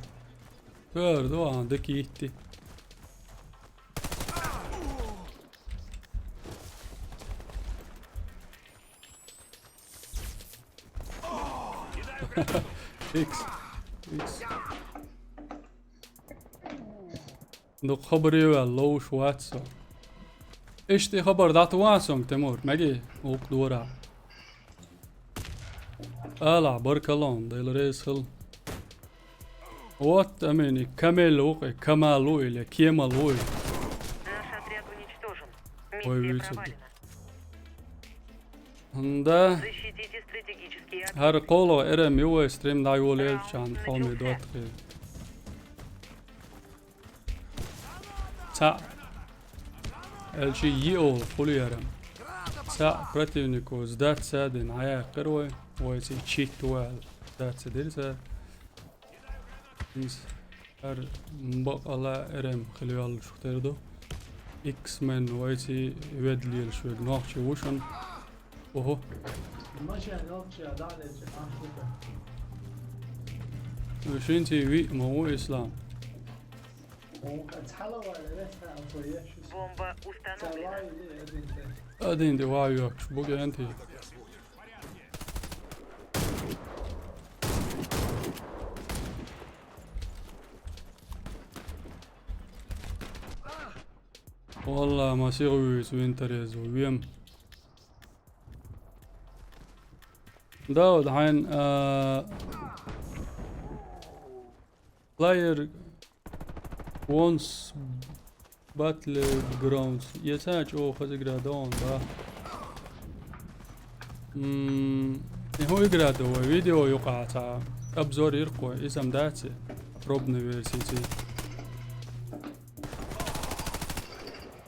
Кхоьру ду, а, дика йитти. Икс. Икс. Дукха хабаре ваьлла ловш вац со. Иштта и хабар дӀату ван сонга, Тимур, меги, гӀуллакх дора. Ала, баркалла, Дела реза хила. Вот, амин, и Камел ву-кх, и Камал ву или Кемал ву или. Наш отряд уничтожен. Ой, миссия провалена. ХӀунда? Защитите стратегические объекты. ХӀара кхоалгӀа эрам ю вай стрим дӀайолаелчахьана хьоме доттагӀе. Цхьаъ. Аьлчи йиъ олу хӀулъяран. Цхьаъ противнико сдаться а дина, хьаяьккхира вай. Вай цӀе чит ву аьлла, сдаться дира цара. Иза хӀара бакъала эрам хила йоллушех тера ду. X-Men, вайци ведлийлаш верг нохчи вушан. Ого. Машен нохчи, а далечи, а, супер. Шинци ви ма у Ислам. О, а цхьалавар, рес, а, то ешус. Бомба установлена. Цалай, один, один. Один де вайокш, бугенти. Валла, ма сигъуьйс винтерезу, вем. Дауд, хьайн, а, Player Once Battlegrounds. Яца чӀо хазигра даун, да. М, и хӀу игра да вай, видео юкъа ца обзор иркъу, исам дац, пробный версии ци.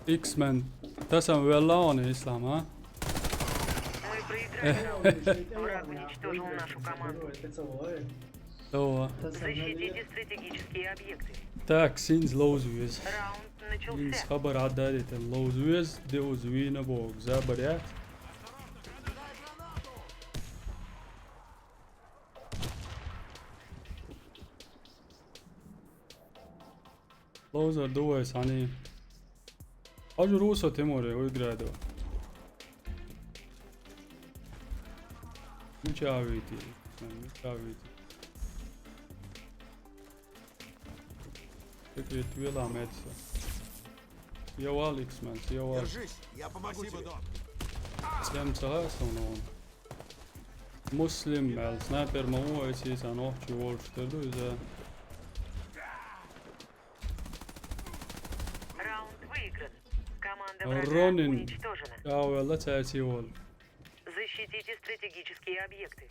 X-Men. Тасам велла он, Ислам, а? Мы проиграли раунд. Враг уничтожил нашу команду. Давай. Защитите стратегические объекты. Так, синз лоуз вез. Раунд начался. Синз хабар хьадари тел лоуз вез, де уз вина бог, забарят. Лоузер ду вай сани. Хьажу русо Тимуре, уй градо. Мичавити, мичавити. Секрет вела мецо. Я вал, X-Men, я вал. Держись, я помогу тебе. Сем цага основного. Муслим, мел, снайпер, ма у, эти, сан, ох, чего, что ты, да? Раунд выигран. Команда врага Ронин. Уничтожена. Чао, велла, цаьрца йола. Защитите стратегические объекты.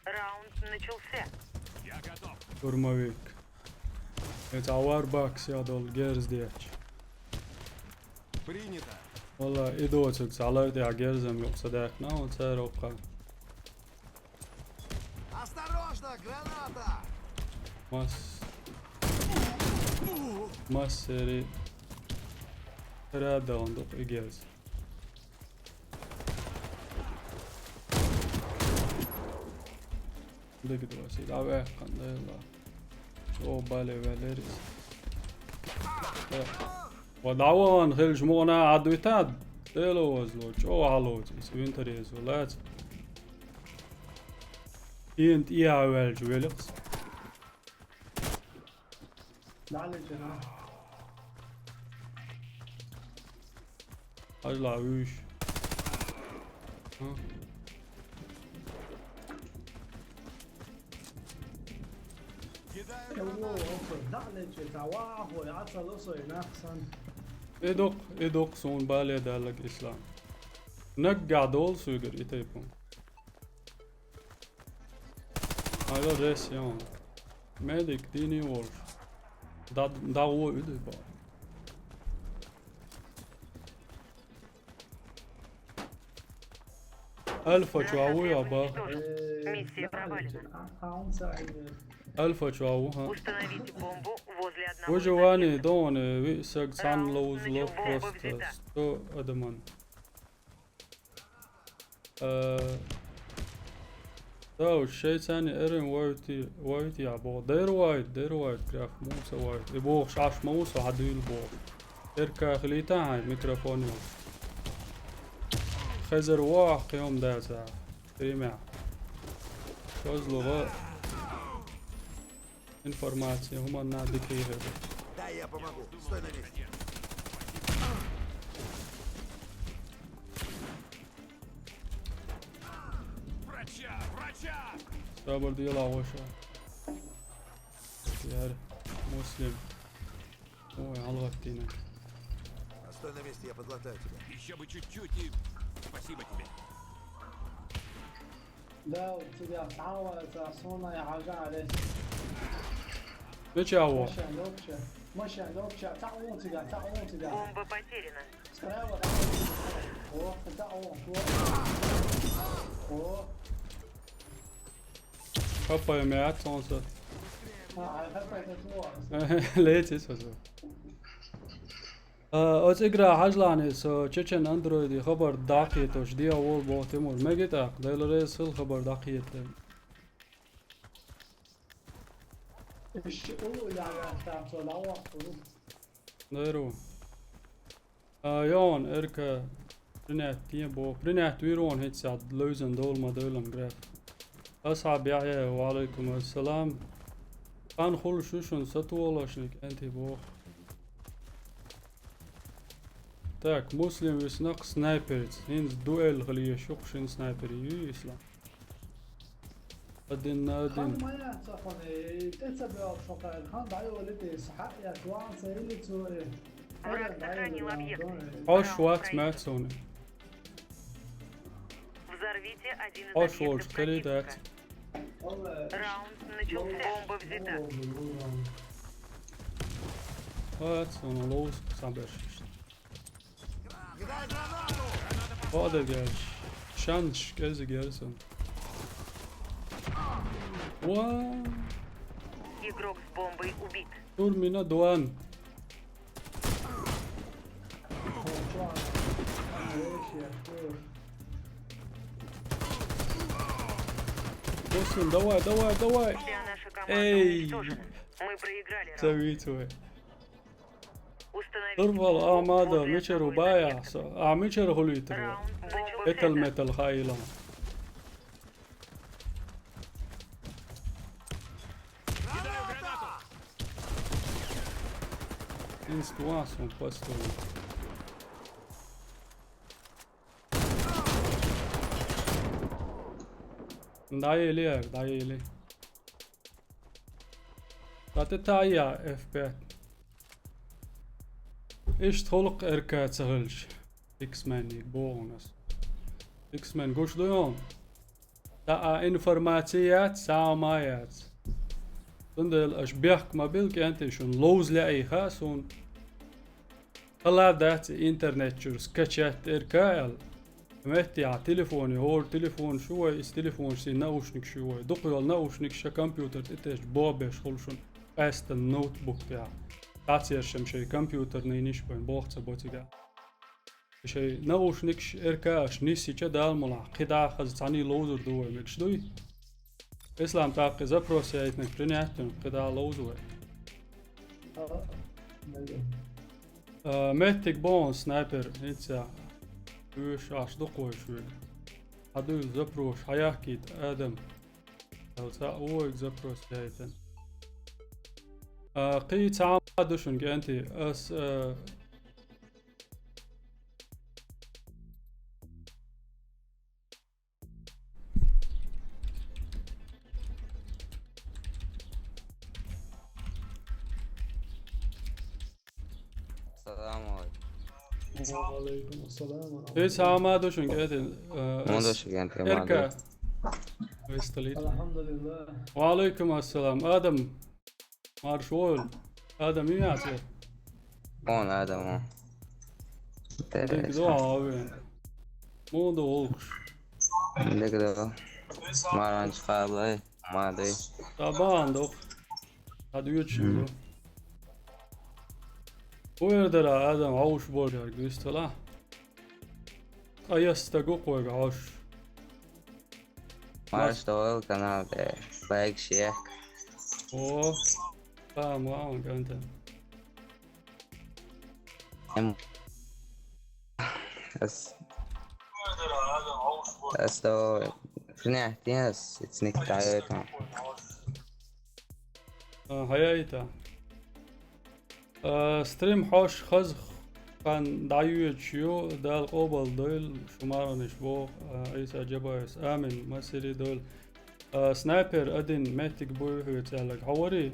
Раунд начался. Штурмовик. Эца Warbox я дол герз дечь. Принято. Валла, и доцуг ца лар тӀехь герзам юкъа ца даьккхина, он цара оккха. Осторожно, граната! Мас-, массери рада он дукъ и герз. Дагадоси, дӀаваьккхина, дела. ЧӀогӀа бале ваьллера иза. Э, ва дӀаван хилча мукъана Ӏадвитад? Дела вазло, чӀогӀа хьалоцу, иза винтер еза, лаца. Кхин тӀехьа ваьлча великъ. Хьажал вуьйш. Хм. Кидаю гранату. И дукъ, и дукъ суна бале даллаг, Ислам. Наггахь долу суьгара и тайпа. Ала рес ян. Медик дийна волуш. Да, да, во уьду бо. Альфа чу а вуй а ба? Миссия провалена. Альфа чу а ву, ха? Установите бомбу возле одного из объектов. Выживание, да, он, э, ви-, саг цан лоуз ло просто сто адаман. Э, да, уж шайцани эрен вайти, вайти а бо. Дер вайт, дер вайт, граф, муса вайт. И бохуш аш муса хьадуьйла боху. Эрка хилийта хьайн микрофон йолуш. Хезар вохьа кхин хӀума дацахь. Стримехь. Козлова. Информация, хӀуманна дика хир. Да, я помогу. Стой на месте. Врача! Врача! Сабар дела ваша. Яр, Муслим. Ой, алгъаттина. Стой на месте, я подлатаю тебя. Ещё бы чуть-чуть и спасибо тебе. Да, у тебя сама, это основная хьажа, Олег. Ну чего? Машина лёгче. Машина лёгче. Цхьаъ вон цигахь, цхьаъ вон цигахь. Бомба потеряна. Справа, да. О, цхьаъ вон, вот. О. Хаппай меат солнце. А, а хаппай это слово. Летит сразу. А, оцу игра хьажлахьаний со чечен андроиде хабар дӀакхеташ дехьа волу боху Тимур. Мега тӀаккха, Дела реза хила хабар дӀакхета. Дайру. А, Йон, Эрка, принять тен боху. Принять вир вон хӀинца левзан долу ма-, дойлам граф. Асхьаб Яхья, ва алейкум ассалам. Хан хуьлуш ю шуна сатуалашник, энти боху. Так, Муслим виснакх снайперец. ХӀинца дуэль хила еш ю-кх шина снайпер ю, Ислам. Один на один. Хан ма яц цхьаккхуьне, тӀе ца боьлхуш хьо кхаьрга, хан дӀайолуьйту иза, хьаъ яц, ван ца йиллица ву и. Враг сохранил объект. Хьош вац маьцуна. Взорвите один из Хьош объектов волчу кхаьрий дац. Противника. Раунд начался. Бомба взята. Вац, он лоуз саберш. Кхо дегаш. Шанш кӀезиг яра сан. Ва! Игрок с бомбой убит. Турмина дуан. Муслим, давай, давай, давай. Вся наша команда Эй! Уничтожена. Мы проиграли раунд. Цавицевый. Установите Турвал бомбу Ахмада возле мичара основной бая, позиции. Со, а мичара хулитра. Раунд начался. Этал метал хаила. Инстуас он построил. Да, или, да, или. Ткъа тӀе тая эф пять. Иштта хӀуллакх эрка ца хилча, X-Man-иг боху ас. X-Man гуш ду йон? Та а информация яц, сама яц. Цундела аша бехк ма билла кӀентий шуна ловза лаьий хаьа суна. Хала дац и интернет чуьра скачать эрка аьлла. Метте а телефоне, хӀора телефонаш ю вай, иза телефонаш сий наушникаш ю вай. Дукха йолу наушникаш ша компьютер тӀе тесча бобеш хуьлу шуна. Къаьстина ноутбук тӀехь. Цацершам шайн компьютернийниш бен боху ца боцигахь. Шайн наушникаш эрка аша нисйича Дала мулахь, кхидӀа а хаза цхьаьний ловзур ду вай мегаш дуй? Ислам тӀаккха запрос яйтинарг принять дина, кхидӀа а ловзу вай. А, меттиг боху снайпер, хӀинца. Уьш аш дукхойш вега. Хьан дуьйла запрос, хьан яхкийта, Адам? Эл цхьаъ вуйга запрос яйтина. А, кхин цхьа а ду шуна кӀентий. Ас, а, Салам алейкум. Ва алейкум ассалам ва рахматуллах. Эй, салам алейкум, кӀентий, э, Муна ас-, дошуьгу, кӀентий, Эрка. Муна. Весталит. Алхамдулиллах. Ва алейкум ассалам. Адам. Марш войла. Адам, ю яц э? Вон Адам, вон. Дика ду, а, вен. Муна ду гӀуллакхаш? Дика ду. Маран чу хабалай. Ма дай. Та бан докх. Хьан доьчу ду. Мгм. Вуьйр дара Адам, хьовш болчаьрга вистхила. Ткъа яс стаг ву кхойга хьовш. Марш дойла канал тӀе, лайк, шер. О, та ма он кӀанта. Эм. Ас. Ас то принять, ас, it's ник тайотан. А, хьаяйта. А, стрим хьош хаза хан дӀайоьдуш ю, Дала къобал дойла, шу маранаш боху, а, Ӏийса Джабаевс. Амин, масири дойла. А, снайпер один меттиг буй хьоьца аьлларг. Хьан вари?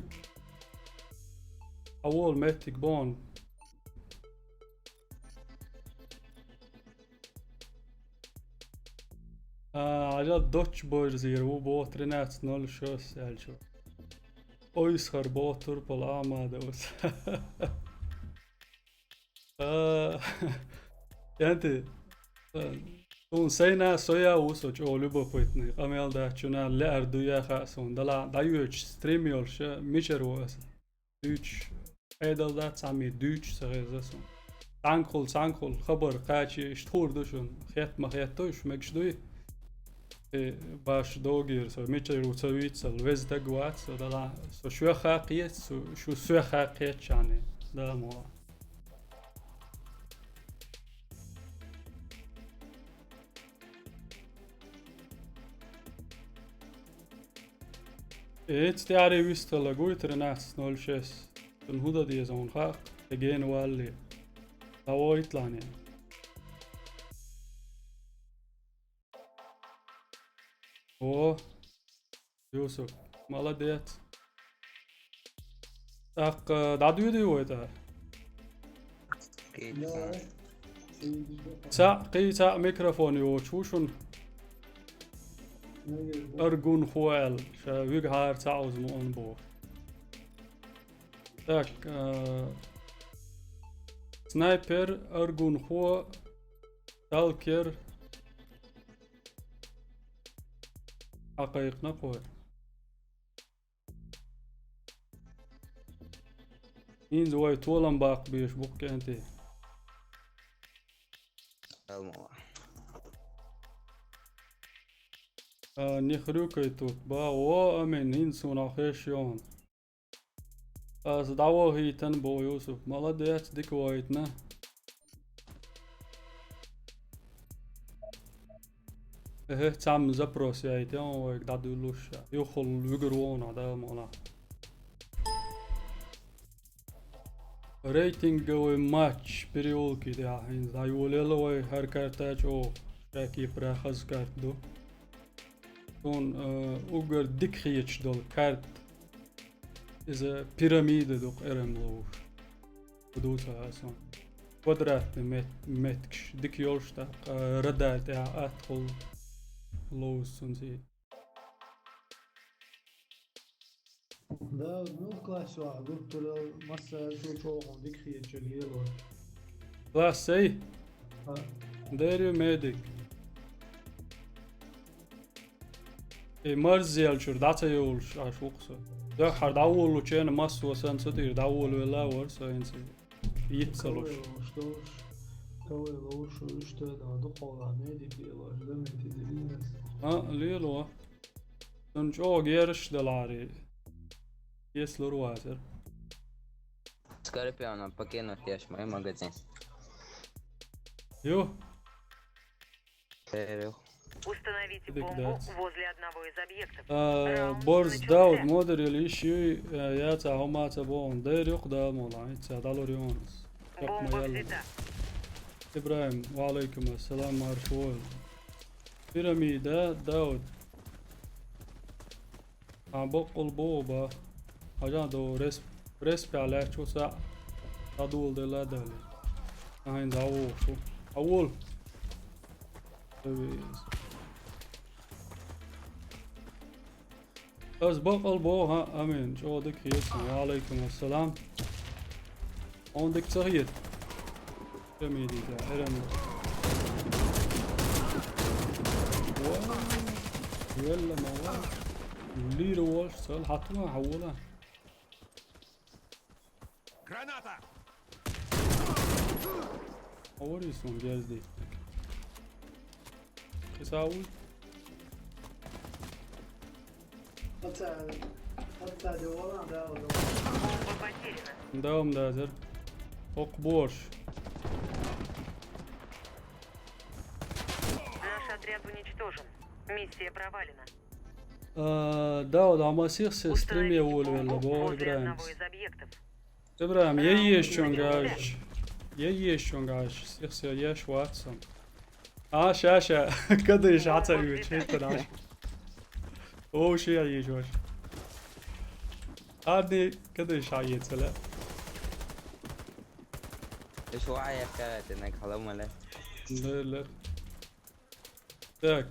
Хьан волу меттиг бон? А, Ӏажал доцчу бойрзийра ву боху тринадцать ноль шесть аьлча. Ойсхар боху турпал Ахмада ус. А, кӀентий, а, суна сайна соя ву со чӀогӀа любопытный. Къамел дац, чуна лаьар дуй а хаьа суна. Дала дӀайоьдуш стрим йолуш, мичара ву аса? Дуьйцуш, Ӏедал дац цхьамма дуьйцуш ца хеза суна. Цхьанкхул, цхьанкхул хабар кхачи, иштта хуур ду шуна. Хетта ма хетта, уж мегаш дуй. Э, баш догийра со, мичара ву ца вийцал, веза таг вац со, дала, со шоьха кхета, со, шу соьха кхетачарна, да, мо. Эц тӀаьхьаре вистхила гуй тринадцать ноль шесть. Цунна хӀун дан деза хьуна хаьа, тӀе гена валле. ДӀавойталахьа. О, Юсуп, молодец. ТӀаккха дӀадуьйдий вай тӀа? Цхьаъ, кхин цхьаъ микрофон йоцуш ву шуна. Аргунхо аьлла, ша вигахьара цхьаъ узма он боху. Так, э, снайпер, аргунхо, сталкер. Хьакхайкхина кхо. ХӀинца вай толам баккха безаш бу-кх, кӀентий. Алма. А, не хрюкай тут, ба, о, амин, хӀинца суна хеш йогӀун. Аса дӀавохийтина боху, Юсуп. Молодец, дика вохийтина. Эхе, цхьамма запрос яйта, он вайга дӀадуьллуш. Юххул вуьгур вогӀу нах, Дала мукъ лахь. Рейтинговый матч переулки тӀехь хӀинца дӀайолаелла вай, хӀара карта чӀогӀа шаькипара хаза карта ду. Цунна, э, уггар дика хеташ долу карта. Иза пирамида ду-кх, эрам ловуш. Ду ца хаьа суна. Квадратный мет-, меткаш дика йолуш, тӀаккха радар тӀехь атта хула ловза цунца и. Да, ну, класс ваха, гуттара массара чу чӀогӀа дика хеташ лело. Класс ай? Дер ю медик. И марзъелчуьра дӀа ца йолуш Ӏаш ву-кх со. Дуьххьара дӀаволлучу хенахь массо а санна цу тӀера дӀаволавелла а вара со хӀинца. Йиц ца луш. Кавай ловш, иштта да, дукхахьолахь медик лелош, да, мети дилинас. А, лело. Цунна чӀогӀа гераш даларе. Если лур вацара. Скорпиона покинуть еш мой магазин. Ю. Терю. Установите бомбу возле одного из объектов. А, борз Дауд, модер или ищи, а, яца хӀума ца бохун. Дер юкъ да мола, ица далур йонас. Бомба взята. Ибрахим, ва алейкум ассалам, марш вол. Пирамида, Дауд. А, баккъал боху ба. Хьажа до рес-, респи лаьтташ ву цхьаъ. ДӀадоладелла а дале. Ахьин дӀавохуш ву. Хьавол. Ас бакъал боху, хӀа, амин. ЧӀогӀа дика хета. Ва алейкум ассалам. Хьуна дика ца хета? Ца медийта, эран. Ва, велла ма ва. Лийра волуш, цал хьаттума, хьавола. Граната! Хьаварий сон герзди? Кхин са вуй? Бомба потеряна. Да, ум дазар. Окх борш. Наш отряд уничтожен. Миссия провалена. А, да, да, ма сих се стриме волвелла, бо Ибрахим. Ибрахим, я ешчун гаш. Я ешчун гаш. Сих се еш ватсам. А, ша, ша. Кадыш ацаргу чеккараш. О, ши я еш ваш. Арди кадыш а ецеле. Эш вая кадынак халамале. Ле, ле. Так.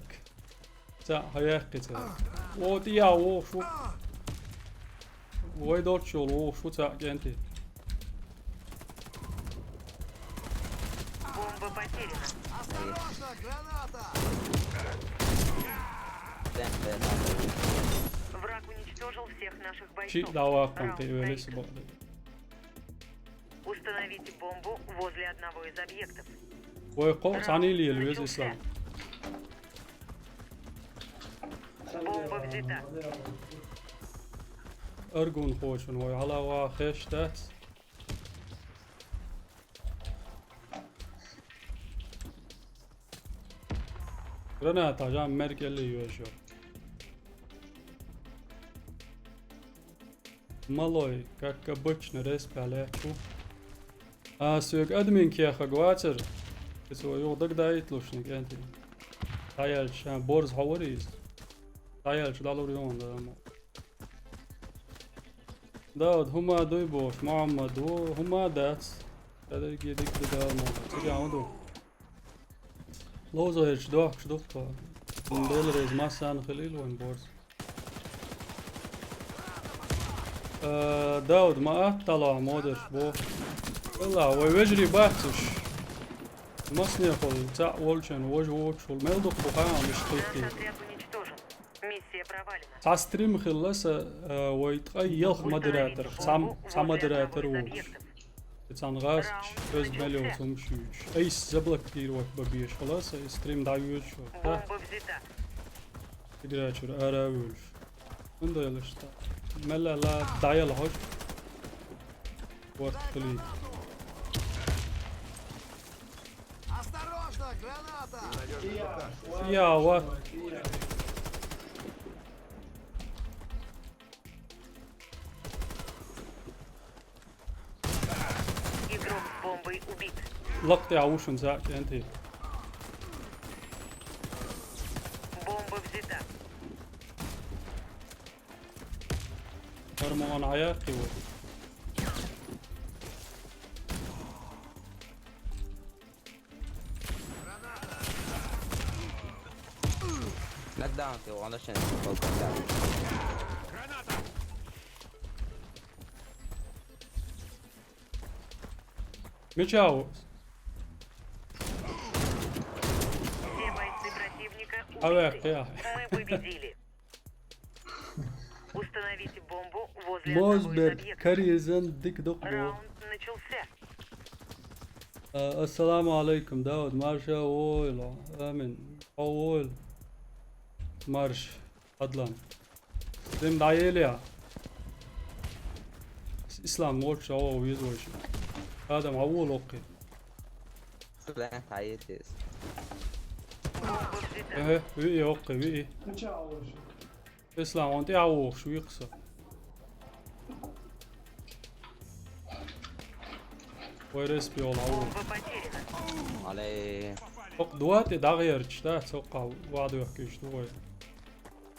Ца, хьаяккхи ца. О, тӀе а вохуш ву. Вай долччул вохуш ву ца кӀентий. Бомба потеряна. Осторожно, граната! Враг уничтожил всех наших бойцов. Чи дава кам те велес бо. Установите бомбу возле одного из объектов. Вай, кхоъ цхьана лела веза, Ислам. Бомба взята. Аргун кхочун вай, хьала ваха хеш дац. Граната жан меркелли йош йо. Малой, как обычно, респи лечу. А, соьга админ кехаг вацар. Из вай юха дагадайтлушник, энти. Даял ша борз хьо вариз. Даял ша далур йон да мо. Дауд, хӀума дуй бохуш, Мухьаммад ву, хӀума дац. Ца дерриге дика ду Дала мо. Цига хӀун ду? Ловзо хӀерчу дохкуш ду-кх тхо. Деларайза массарна хилийла вайн борз. Э, Дауд, ма атта талахь модаш бо. Валлахь, вай вежарий бац уьш. Маснехула цхьаъ волчун, важа воцчул мел дукха бу хаам уьш кхиттий. Отряд уничтожен. Миссия провалена. Цхьа стрим хилла сан, э, вай ткъе ялх модератор, цхьа, цхьа модератор волуш. Цхьана гӀазкхаша оьзда мел йолу хӀума шуьйцуш. Айса заблокировать бан безаш хилла сан, и стрим дӀайоьдуш вара. Бомба взята. Игра чуьра ара а воьлуш. ХӀунда аьлла ша? Мелла ла дӀаяла хьожа. Вот хилийта. Осторожно, граната! Я, вот. Игрок с бомбой убит. Лакхтехь ву шуна цхьаъ кӀентий. Бомба взята. Кармон Ӏаяккхи ву. Knockdown, ты он очень полкота. Мича ву? Все бойцы противника Аве, убиты. я. Мы победили. Установите бомбу возле одного из Мозбер объектов. кариезан дик дукъ бу. Раунд начался. Э, ассаламу алейкум, Дауд, марша войло. Амин. Хьо войло. Марш, Адлан. Дем дӀаелия. Ислам моча веза вайша. Адам, хьо волоккхи. Сюда, а есть. Эхе, виъ йоккхи, виъ. Ислам, он тӀе а вохуш, виъ кху со. Вай респи йолу хьо ву. Бомба потеряна. Алей. Хоккху дуа тӀе дӀагӀерчаш, да, цоккхал вадоьхкуьйтуш ду вай.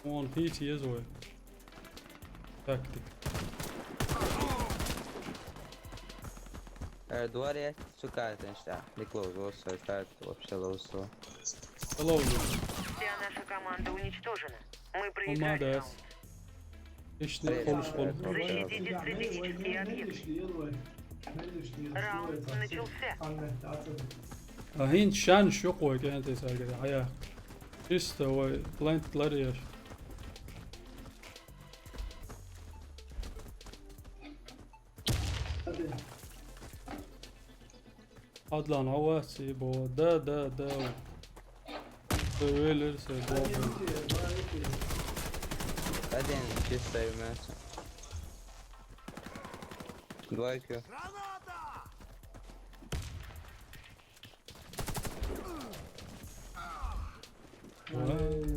Вон хийца еза вай. Тактика. Э, дворе, сука, это что? Не close, вот, свой старт, вообще лоусо. Hello. Вся наша команда уничтожена. Мы проиграли Молодец. раунд. Ишни холуш хол. Защитите стратегические объекты. Раунд начался. А хӀинца шанш ю кхойга кӀентий саргара, хьая. Чисто вай плент ларъеш. Адлан, хьо вац и бо. Да, да, да. Со велира, со бо. Один, чисто и мясо. Два кю.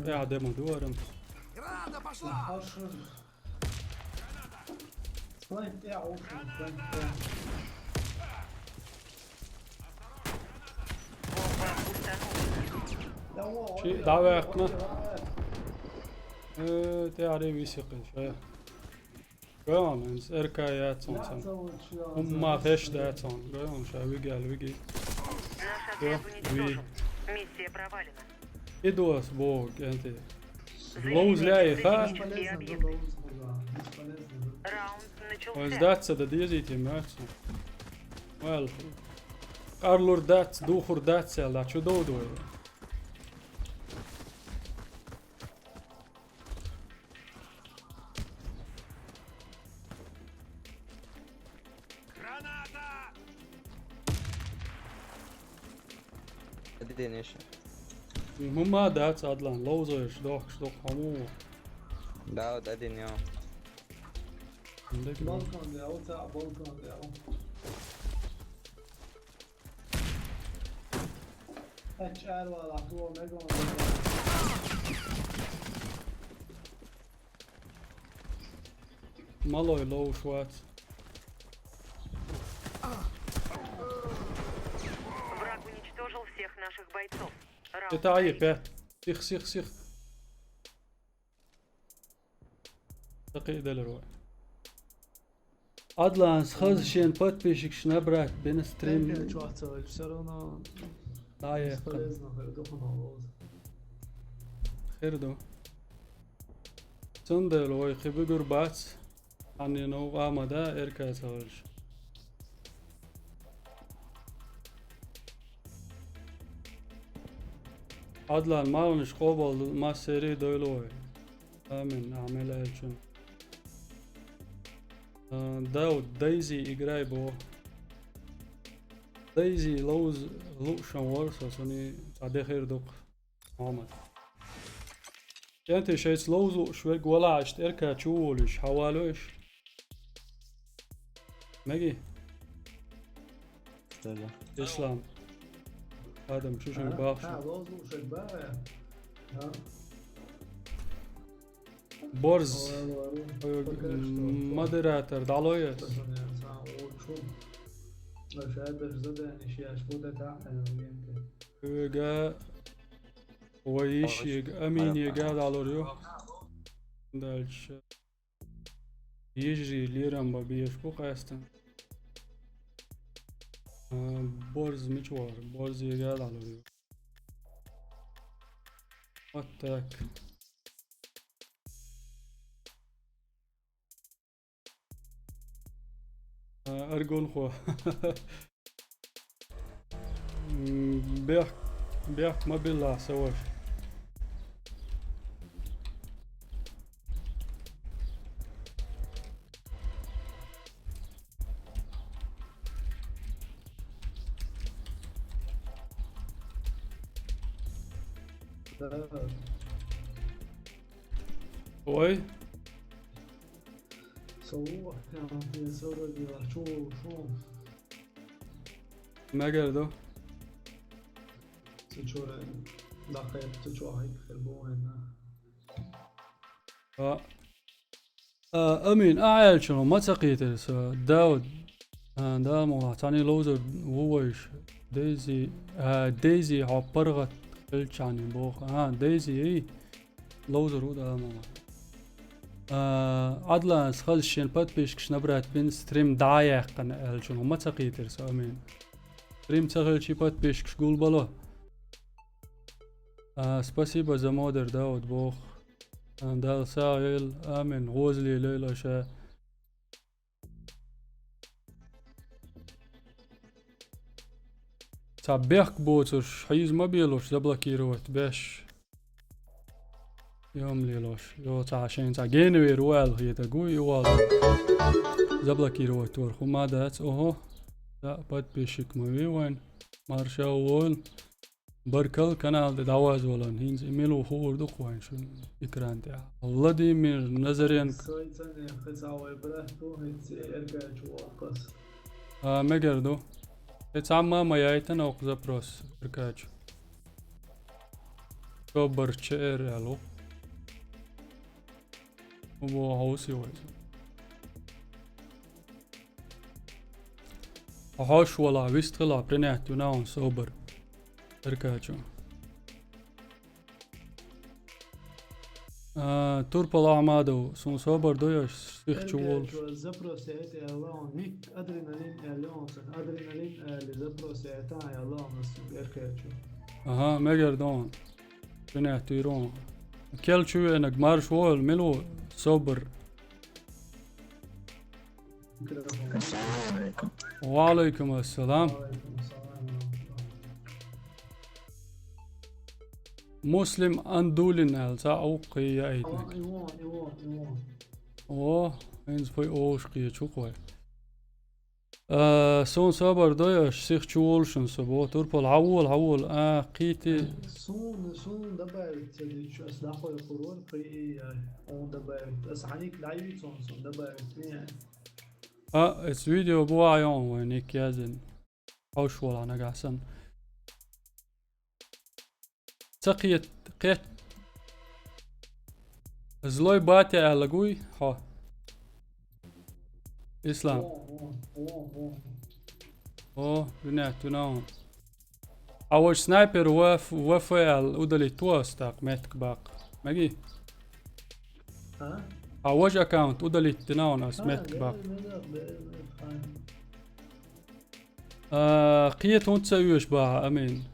Я демо дуарам. Граната пошла! Слайд, я ушел, слайд, слайд. Бомба установлена. Да во, Чи, давай, окно. Э, тӀе аре виси къин, ша. Гон, инс РК яцун сан. ХӀумма хеш дацун. Гон, ша вигал виги. Наш отряд уничтожен. Миссия провалена. И дос бог, кӀентий. Лоуз ляй, ха? Бесполезно, да, лоуз, да, бесполезно, да. Раунд Вайс начался. дац ца да дезийти мацу. Вал. Къарлур дац, духур дац, яла, чу довдой. Адиниш. ХӀума дац, Адлан, ловзойш, дохкаш, дохкаш, хьо муха? Дауд, адин, йо. Балкон де, оцаӀ балкон де. Ач арвала, хӀума мегон. Малой ловш вац. Враг уничтожил всех наших бойцов. Раунд. Это АЕ пять. Сих, сих, сих. Такие дали рой. Адлан, схаз шен подписчикаш набрать бина стрим. Все равно. АЕ. Бесполезно, хер ду. Хер ду. Цундела вай кхибугур бац. Хьанна новкъа ма да, эрка ца хилча. Адлан, маланаш къобал массери дойла вай. Амин, Ӏамал аьлчун. А, Дауд, Дейзи играй бо. Дейзи ловз луъшан вар со, цуни цхьа дехир дукха. Мухьаммад. КӀентий, шайца ловзуш верг валахь, иштта эрка чу волуш, хьавалойш? Меги? Ислам. Адам, шу шуна бахаш. Борз. Модератор, дӀалой ас. Вега Вай йишега, Аминега дӀалур ю. Дальше. Йижри лерам ба беш бу къаьстан. А, Борз мича вара? Борзега дӀалур ю. Вот так. А, аргунхо. М, бехк, бехк ма билла, са ваша. Ой. Со ву, я, я сорок дела, чё, шо? Мегар ду? Цу чура даккхайта, цу чу ахьа хир бу вайна. А. А, Амин, а аьлча, ма ца кхетар со, Дауд. А, да, ма, цхьаьна ловзар ву вайша. Дейзи, а, Дейзи хьо паргӀат хилчахьана боху. А, Дейзи, эй. Ловзар ву, да, ма. А, Адланас хаза шен подписчикаш набрать бина стрим дӀа а яьккхина аьлча, ма ца кхетар со, Амин. Стрим ца хилча подписчикаш гулбало. А, спасибо за модер, Дауд, боху. А, Дала сагӀа йойла, амин. ГӀозале лойла аша. Цхьа бехк боцурш, хьийза ма белуш, заблокировать беш. Йом лелош. Йо, цхьа шайн цхьа генавер ву аьлла хетаг ву, и вал. Заблокировать вар хӀума дац, охо. Да, подписчик ма вий вайн. Марша войла. Баркалла канал тӀе дӀавазавалан, хӀинца и мила ву хуур ду-кх вайн шун экран тӀехь. Владимир Назаренко. Сой цӀанехь хеза вай брат бу, хӀинца эргачу ваккхас. А, мегар ду. Хье цхьамма а ма яйтана окху запрос эргачу. Собар Ч Р аьлла ву. Во, хьовсий вай. Хьо хьош вала, вистхила, принять вина хьуна собар. Эркачу. А, Турпал Ахьмадов, суна собар ду еш, сих чу волуш. Эркачу запрос яйта аьлла хьуна, ник адреналин аьлла хьуна, адреналин аьлла запрос яйта аьлла хьуна, эркачу. Ага, мегар ду хьуна. Принять вира хьуна. Кел чу венаг марш войла, мила ву собар. Ассаламу алейкум. Ва алейкум ассалам. Муслим Андулин аьлла, цхьа а вукху я айтниг. О, хӀинца пой овуш кхечу кхой. А, суна собар дой, аш сих чу волушун со бо. Турпал, хьавола, хьавола. А, кхийти. Суна, суна добавить ца дичу, ас дӀакхойкхур вара, кхы и, а, он добавить. Ас хьаник дӀайуьйцун, суна добавить, не. А, эс видео бу а йон, вай ник язин. Хьош вола нагахь сан. Ца кхет, кхет. Злой батя аьлла гуй, хьо? Ислам. О, о, о, о. О, винят, винан. А ваш снайпер ВФ, ВФ аьлла удалить ту ас так, метк бакъ. Маги? А? А ваш аккаунт удалить дина он ас, а, метк бакъ. Да, да, да, да, да. А, кхета хӀунда ца оьшу бахьа, Амин?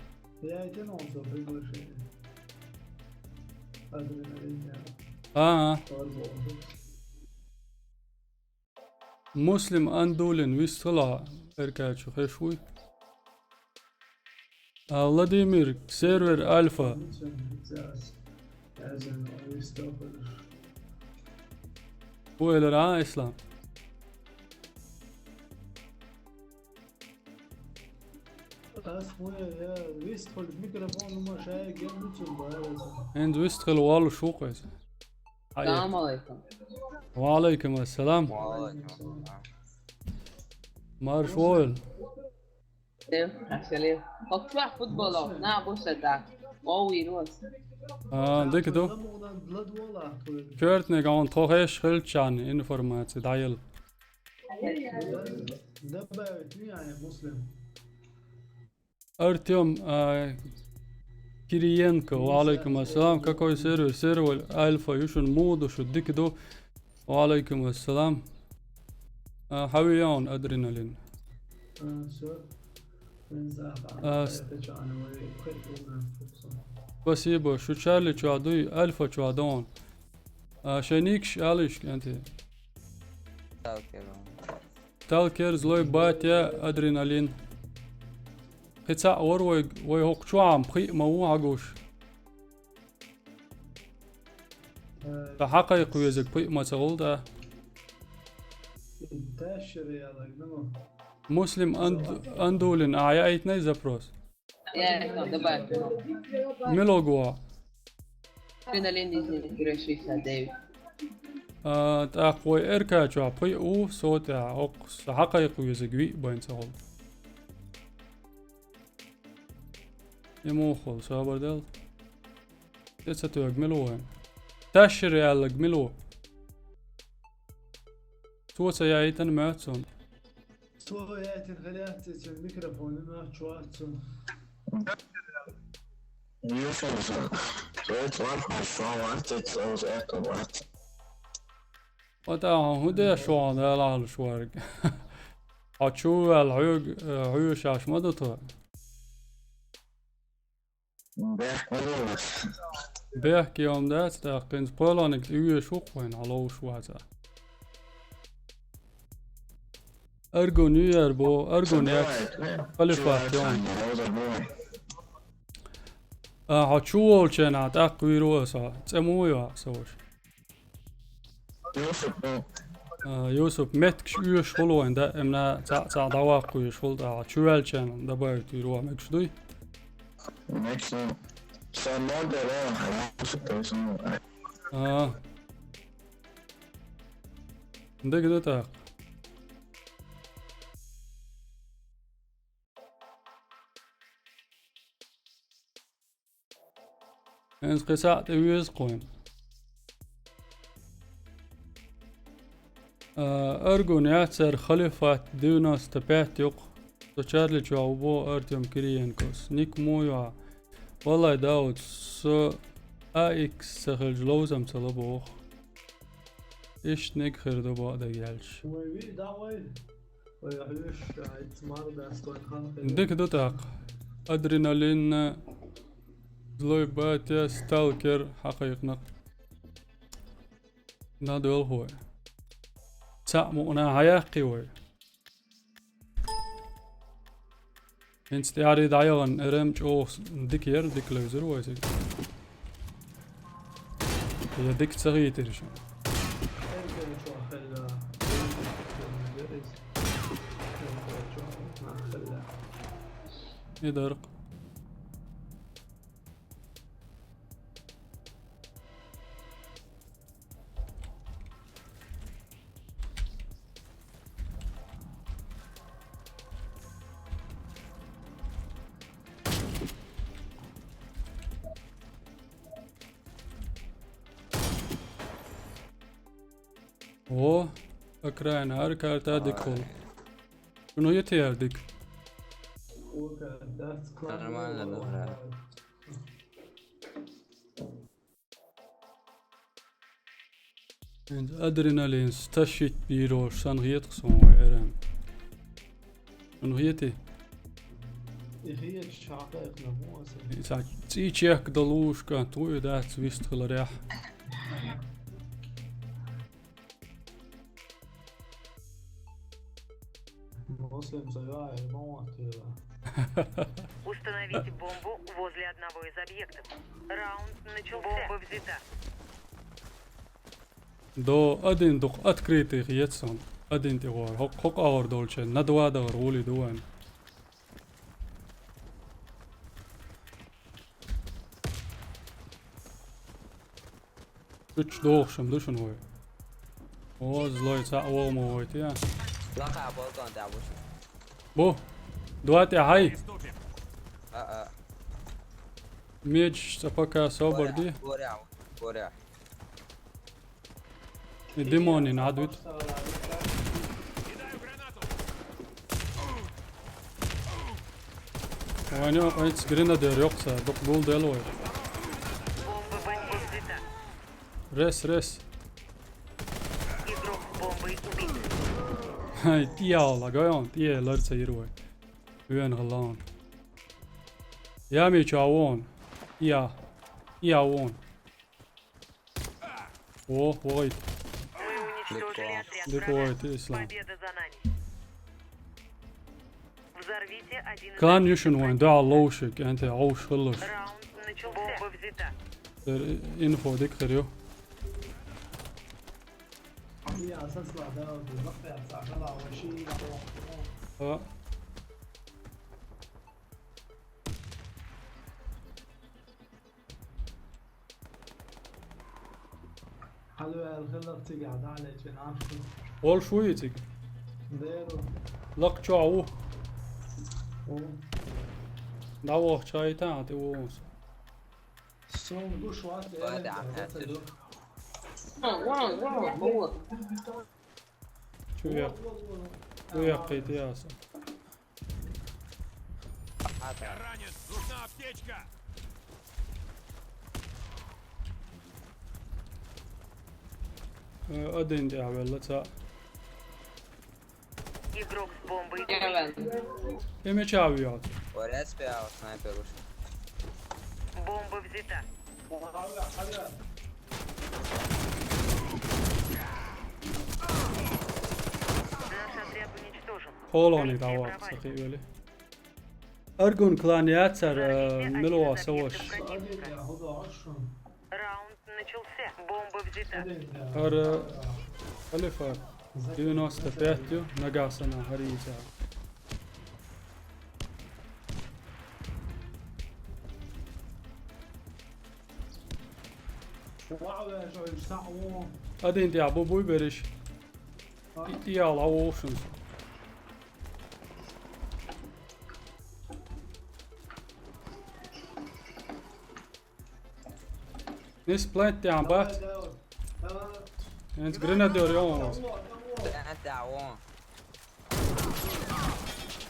Я и тянулся приглашение. Адреналин, я. А, а. Пардон. Муслим Андулин вистхила, эркачу хеш вуй. А, Владимир, сервер Альфа. Ху элира, а, Ислам? Ас вуя, я вистхуьлу микрофон, ну, ма шайга геннуцун бара. ХӀинца вистхила волуш ву-кх иза. Хьаэца. Салам алейкум. Ва алейкум ассалам. Ва алейкум ассалам. Марш войла. Лев, Аша Лев. Хоккуах футболов, на буша да. Оу, и рос. А, дика ду. Коьртниг он тхо хеш хилчарна информаци дӀаяла. Добавить, не, а, Муслим. Артём, а, Кириенко, ва алейкум ассалам. Какой сервер? Сервер Альфа, ю шун муду шу дика ду. Ва алейкум ассалам. А, хьавион адреналин. А, всё. А, с-, спасибо. Шу Чарли чуа дуй, Альфа чуа дон. А, шайникш алиш, кенти. Сталкер. Сталкер, злой батя, адреналин. Кхин цхьаъ вара вай, вай хӀокху чохь пхиъ ма ву хьан гуш. Ткъа хьан кхайкха везиг пхиъ ма ца гӀултӀа? Муслим Анд-, Андулин, а, яйтнай запрос? Я, это, добавь. Милого. Адреналин из них решится, Дэвид. А, тӀаккха вай Р К чохь пхиъ ву, со тӀехь, хӀокху сан хьан кхайкха везиг виъ байн ца гӀултӀа. И муха хуьлу, собар дел. ТӀе ца тоьгу мила ву вайн? Ташшир аьллаг мила ву? Цо ца яйтана моьтту суна. Цо яйтина хилац, цуьнан микрофон моьтту вац суна. Юсуф, цо вац, цо вац, цо вац. Ва тӀаккха хӀун деш ву хьо, Дала Ӏалаш верг? Хьо чу ваьлла хьоьга, э, хьоьжуш ма ду тхо? Бехк ма ду. Бехке хӀума дац, тӀаккха хӀинца пхоьлгӀаниг тӀе везаш ву-кх вайн, хьо ловш вацахь. Аргун ю яр бо, Аргун яц, халифат йон. А, хьо чу волчу хенахь тӀаккха вийр ву аса, цӀе муха ю аса ваша? Юсуп, ну. А, Юсуп, меттигаш оьшуш хуьлу вайн, даимна цхьаъ-цхьаъ дӀаваккха везаш хуьлу, тӀаккха чу ваьллачарна добавить вийр ву, мегаш дуй? Мегаш ду. Сан номер, а, Юсуп, то есть, ну, а. А. Дика ду тӀаккха. ХӀинца кхин цхьаъ тӀе веза кхойна. А, Аргун яц, церан халифат девяносто пять ю-кх. Со Чарли чохь ву бо Артём Кириенкос. Ник муха ю хьан? Валлай, Дауд, со А Икс ца хилча ловзам ца ло боху. Иштаниг хир ду бакъдерг аьлча. Дика ду тӀаккха. Адреналин, злой батя, сталкер, хьакхайкхина. На доьлху вай. Цхьаъ мукъана хьаяккхий вай. ХӀинца тӀаьхьарий дӀаяхана, РМ чӀогӀа с-, дика яра, дика левзира вай цига. Я дика ца хийтира шуна. И дарх. О, окраина, ар карта дик хул. Шуну йити яр дик? Нормально, да, брат. Адреналин стащить берёшь, сан гьетӀ сон вай эрен. Сан гьети? Ихият шака эхна муасе. Иса цӀи чехк далушка, туй дац вист хиларяхь. Муслим, заяа, ремонт, э. Установите бомбу возле одного из объектов. Раунд начался. Бомба взята. До один дукъ открытый хетсон. Один тӀе вар. Хок, хок агъор долча. На два дагъар гъули дуван. Уьч дохушам ду шуна вай. О, злой, цхьаъ вогӀу ма вайтӀа. Лакха болган да вуш. Бу. ДуатӀа хьай. А, а. Меч цӀа пока собар ди. Горя, горя. И демонин адвит. Ваня, айц гренадер йокса, док гол делой. Рес, рес. Игрок с бомбой убит. Ай, тӀе яла, гайон, тӀе ларца ирвай. Уен галан. Я меч авон. Я. Я вон. О, войт. Мы уничтожили отряд врага. Дик войт, Ислам. Победа за нами. Взорвите один из... Кан юшин вайн, да, лоушик, анте, оуш, хыллуш. Раунд начался. Бомба взята. Дер инфо дик херю. А. Хьалваьлла хилар цига дӀалечи нах. Ол шу ю цига? Деро. Лакха чохь ву. Ву. ДӀавахча хьайта, а тӀе ву. Сум гуш вац, Ва, да, да, да. Чу як-, чу яккхийта яса. Я ранен, нужна аптечка! Э, один тӀе а велла цхьаъ. Игрок с бомбой. Я вел. Эмеча вият. Орес пе а снайпер уж. Бомба взята. Наш отряд уничтожен. Холони давар, сахи вели. Аргун клан яцар, э, милуа саваш. Раунд начался. Бомба взята. Ара, Халифа, девяносто пять ю, нагасана, харица. Один тӀе а бу буй бериш. И, и яла вовшинс. Нис плент тӀе а бац. Давай, давай. Давай. Энц гренадер йонгус. Плент тӀе а вон.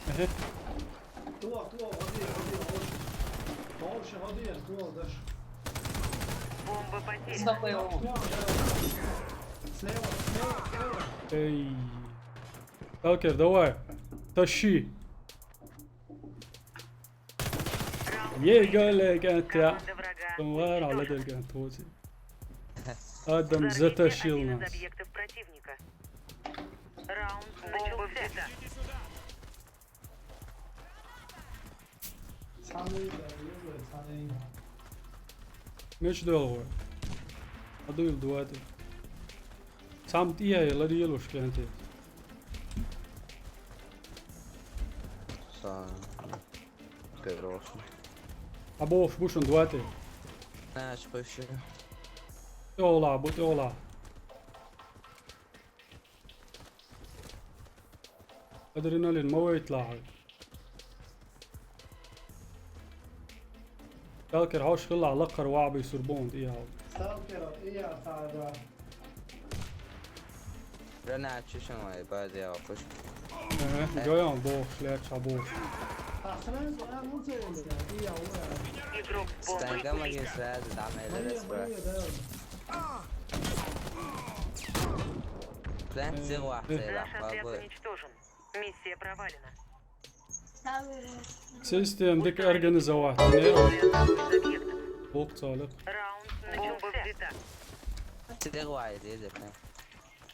Эхе. Туа, туа, води, води, води. Вообще, води, туа, даш. Бомба потеряна. Слева, слева, слева. Эй. Сталкер, давай. Тащи. Ей, голе, гантя. Команда врага уничтожена. Тумар, ала дер гантози. Адам затащил нас. Взорвите один из объектов противника. Раунд начался. Меч дал вай. Аду ил дуады. Сам тия ла риелуш кенте. Са. Хорошо. А бо уж бу шун дуатӀе. Наш пушу. ТӀехула, бу тӀехула. Адреналин ма вайталахь. Сталкер хьовш хилла лакхара ваӀ бийсур бу хӀунда тӀехьа. Сталкер тӀехьа цхьа да. Гранат чу шун вай базе вахуш. Э, гойон бохуш, лерча бохуш. Игрок с бомбой Стайга магин вылетел. Сразу, да, мэ лерес бра. План Э, сир вахт э. Наш отряд уничтожен. Миссия провалена. Система дика организовать. Объект. Бокцале. Раунд начался. Бомба взята. Сир вай, дезер, да.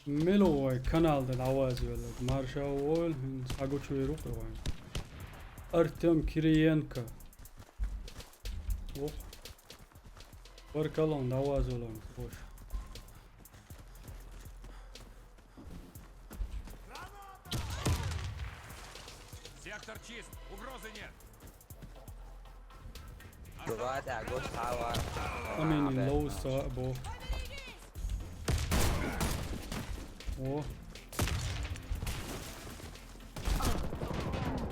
Мила вай канал да аваз вела. Марша вол, хин сагу чуйру вай. Артём Кириенко. О. Баркалон, аваз вела. Хош. Сектор чист, угрозы нет. Давай, да, гош хава. Амин, лоу са, бо. О.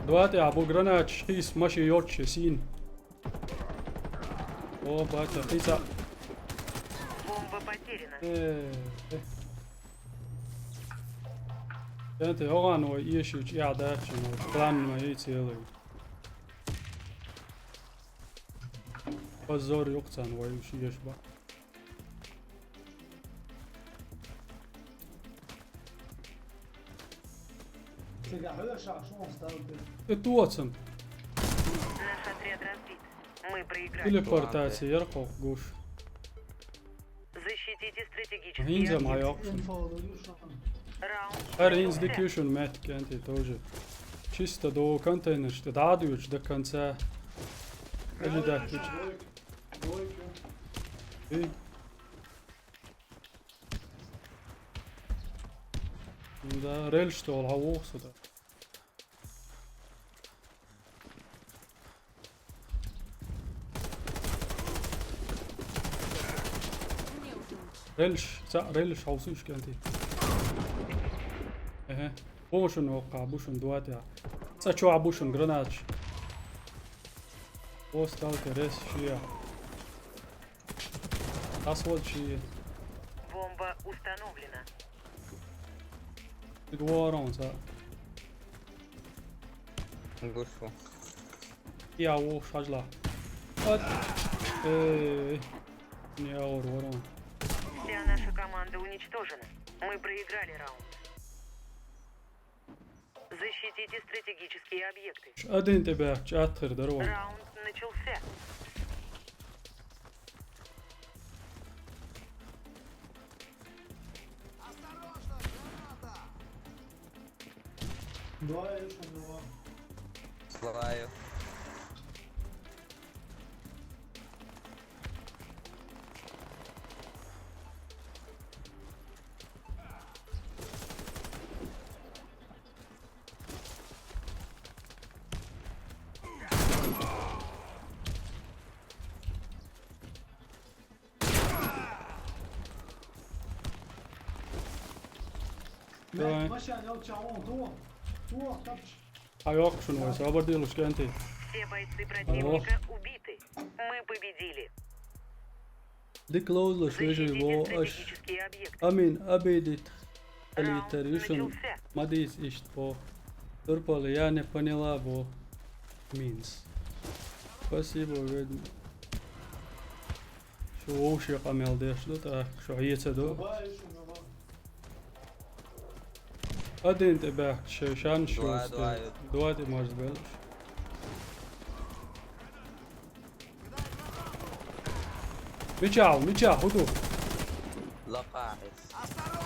Давайте, абу гранач, хис, маши, йорче, син. О, батя, хиса. Бомба потеряна. Э, э. Дянте, хӀогӀан вай эшийча эхь дац шуна, вай план ма яй целый. Позор юкъ царна вай уьш эш бан. Цигахь хьоьжуш шуна сталкер. Э, тоцам. Наш отряд разбит. Мы проиграли. Телепортация яр кхокх гуш. Защитите стратегические ХӀинца ма объекты. Йоккхуш. Раунд ХӀара хӀинца начался. Дика ю шуна меттиг, кӀентий, тоже. Чисто до контейнерш тӀе дӀа а дуьйцуш до конца. Или даттуьйту. И? Ну да, рельш тӀе хьан воху со да. Рельш, цхьаъ рельш хьовсуьйтуш, кӀентий. Эхе. Бу шуна хӀокхахь, бу шуна дуатӀехь. Цкъа чохь бу шуна гранаташ. О, сталкер, рес, шиъ. Ас вод шиъ. Бомба установлена. Цига вогӀур ву цхьаъ. Гуш ву. Я ву, хьажалахь. Ат. Эй. Не аур, ворон. Вся наша команда уничтожена. Мы проиграли раунд. Защитите стратегические объекты. Ш-, один тӀе баьхча, атхир дара вай. Раунд начался. Осторожно, граната! Два ещё, два. Слаю. Давай. Хьан йоккхуш ву вай, собар делаш, кӀентий. Все бойцы противника убиты. Мы победили. Дика ловзалаш вежарий ву аш. Защитите стратегические объекты. Амин, обидит. Раунд начался. Алитар, ю шуна ма дийца иштта бо. Турпала, я не поняла бо. Минс. Спасибо, ведь. Шу вовше къамел деш ду, тӀаккха шу хьеца ду. Один тӀе баьхкича шайн шанс ю. Дуа, дуа, дуа. Дуа тӀе марзбелаш. Мичахь, мичахь, хӀун ду? Лакхахь.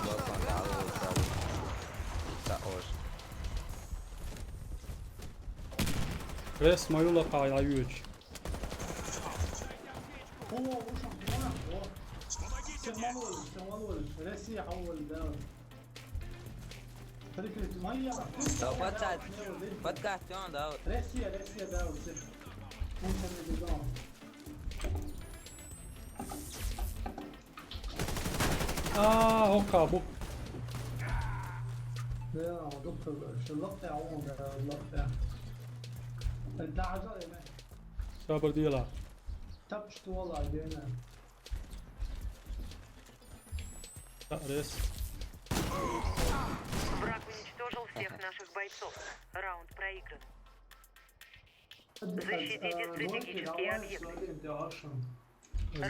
Лакхахь, да, лакхахь. Да, ож. Рес мою лакхахь, я юч. Россия, Россия, да. Прикрыть, моя. Да, подсадь. Подкаст, он, да, вот. Россия, Россия, да, вот. Aa, okkaa bu. Sabr diilä. Res. Враг уничтожил всех наших бойцов. Раунд проигран. Защитите стратегические объекты.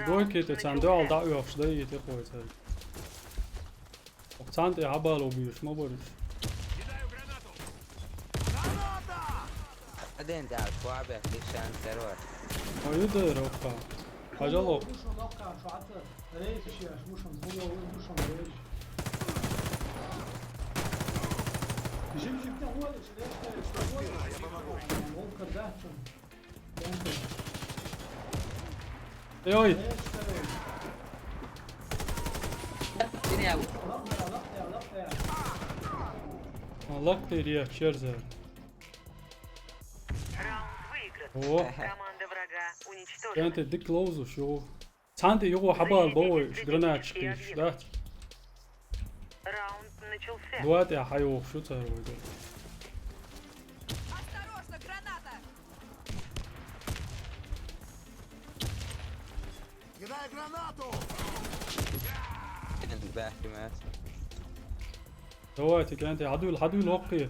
Dvojkit, et saan dual da üheks, dvojkit, ja koi sai. Okei, saan te habalo bius, ma borus. Adin täällä kuabe, lisään terve. Ma ei tiedä, okkaa. Hažalo. Oi, oi. Lokti die, šerze. Раунд выигран. Oo. Команда врага уничтожена. Kääntē dik loozus, joo. Saan te joku habal boi, granāts, šis, šis, dāt. Раунд начался. Duat ja haju, šucer, vai. Осторожно, граната! Кидай гранату! Entäs bähkimät. Dovai, kääntē, hadul, hadul okei.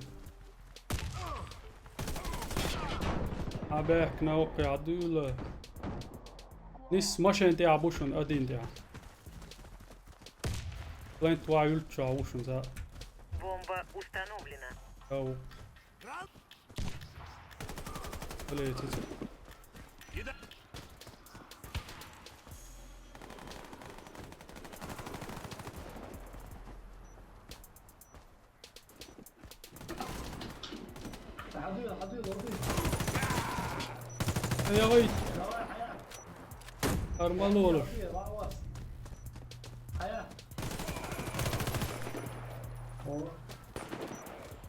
Abehk na okei, hadul. Nis mašīna tie abušun, adin tie. Lent tuo ülčā ušun sā. Бомба установлена. Jau. Блядь, эти. Ai, ai. Arma lolo.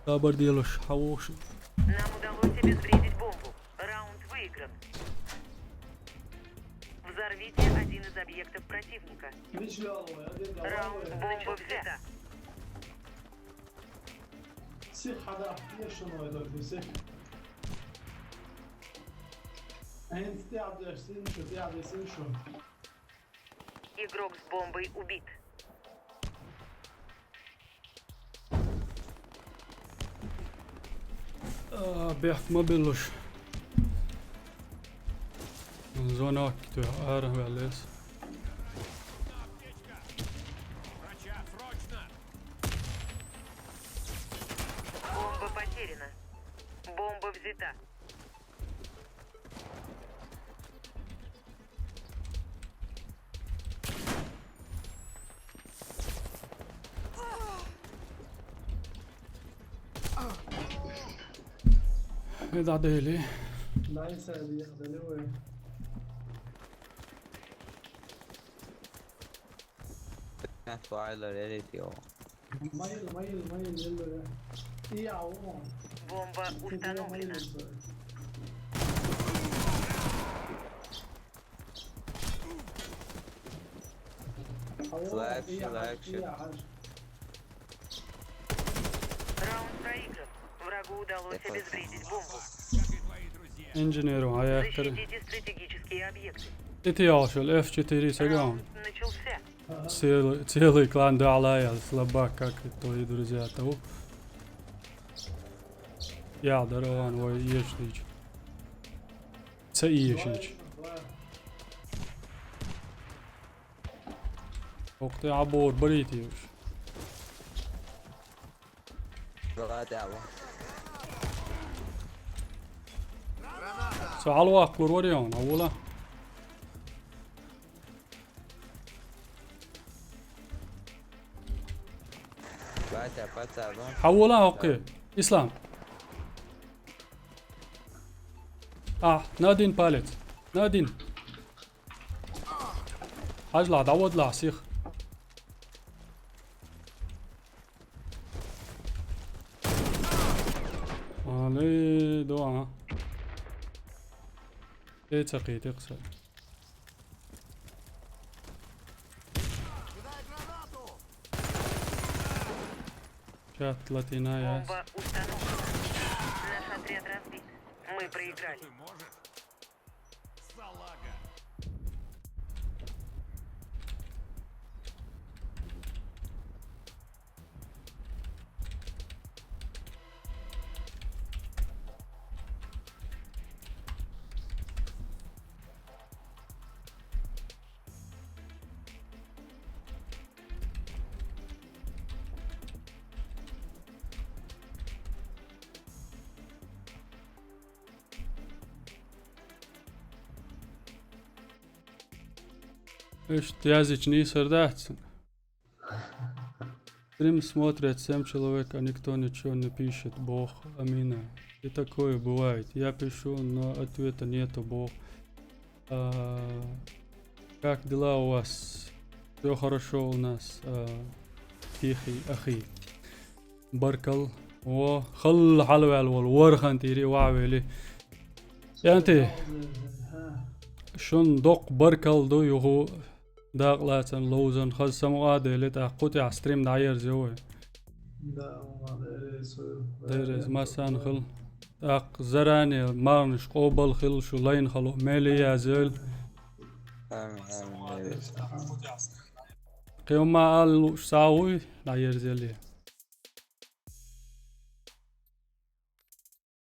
Sabr diilä, havuš. Нам удалось обезвредить бомбу. Раунд выигран. Взорвите один из объектов противника. Раунд начался. Сих хада, ешуной дойду, сих. Энс тяде синшу, тяде синшу. Игрок с бомбой убит. Aa, bähk ma billus. Zona akki työ, äären välles. Бомба потеряна. Бомба взята. Eda deli. Nice idea, anyway. That's why I love edit, yo. Mayıl, mayıl, mayıl, yılları. İyi ya, oğlum. Bomba установлена. Flag, flag, shit. Раунд проигран. Врагу удалось обезвредить бомбу. Инженеру, а я хер. Защитите стратегические объекты. Ити яошул, F четыре саган. Раунд начался. Целый, целый клан да алая, слабак, как твои друзья того. Я дарован, ой, ешнич. Це ешнич. Okti abor baritius. Granāta. Sā alvā, kur var jāun, avula. Pats, pats, avā. Avula, okei. Islām. Ah, nadin palec. Nadin. Hažlā, daudz lā, sih. Alī, doā. Эй, ца кхетий-кх са. Чат латина яц. Бомба установлена. Наш отряд разбит. Мы проиграли. Иштта язйича нийсар дац. Стрим смотрят семь человек, а никто ничего не пишет, бог, Амина. И такое бывает. Я пишу, но ответа нету, бог. А, как дела у вас? Все хорошо у нас, а, тихий ахи. Баркал. О, хала хьалаваьлла волу ворхӀанна тӀера ваьӀавели. Янти, шун доккха баркал ду юха дакъалацан ловзан хаза самукъа а дели, тӀаккха кху тӀехь стрим дӀаерзайо вай. Да, ма деррис ву. Деррис массарна хила. ТӀаккха заране марханаш къобал хила, шу лайна хало мел а язйойла. Амин, амин, деррис. Кхин ма ала лууш схьа а вуй, дӀаерзаяле.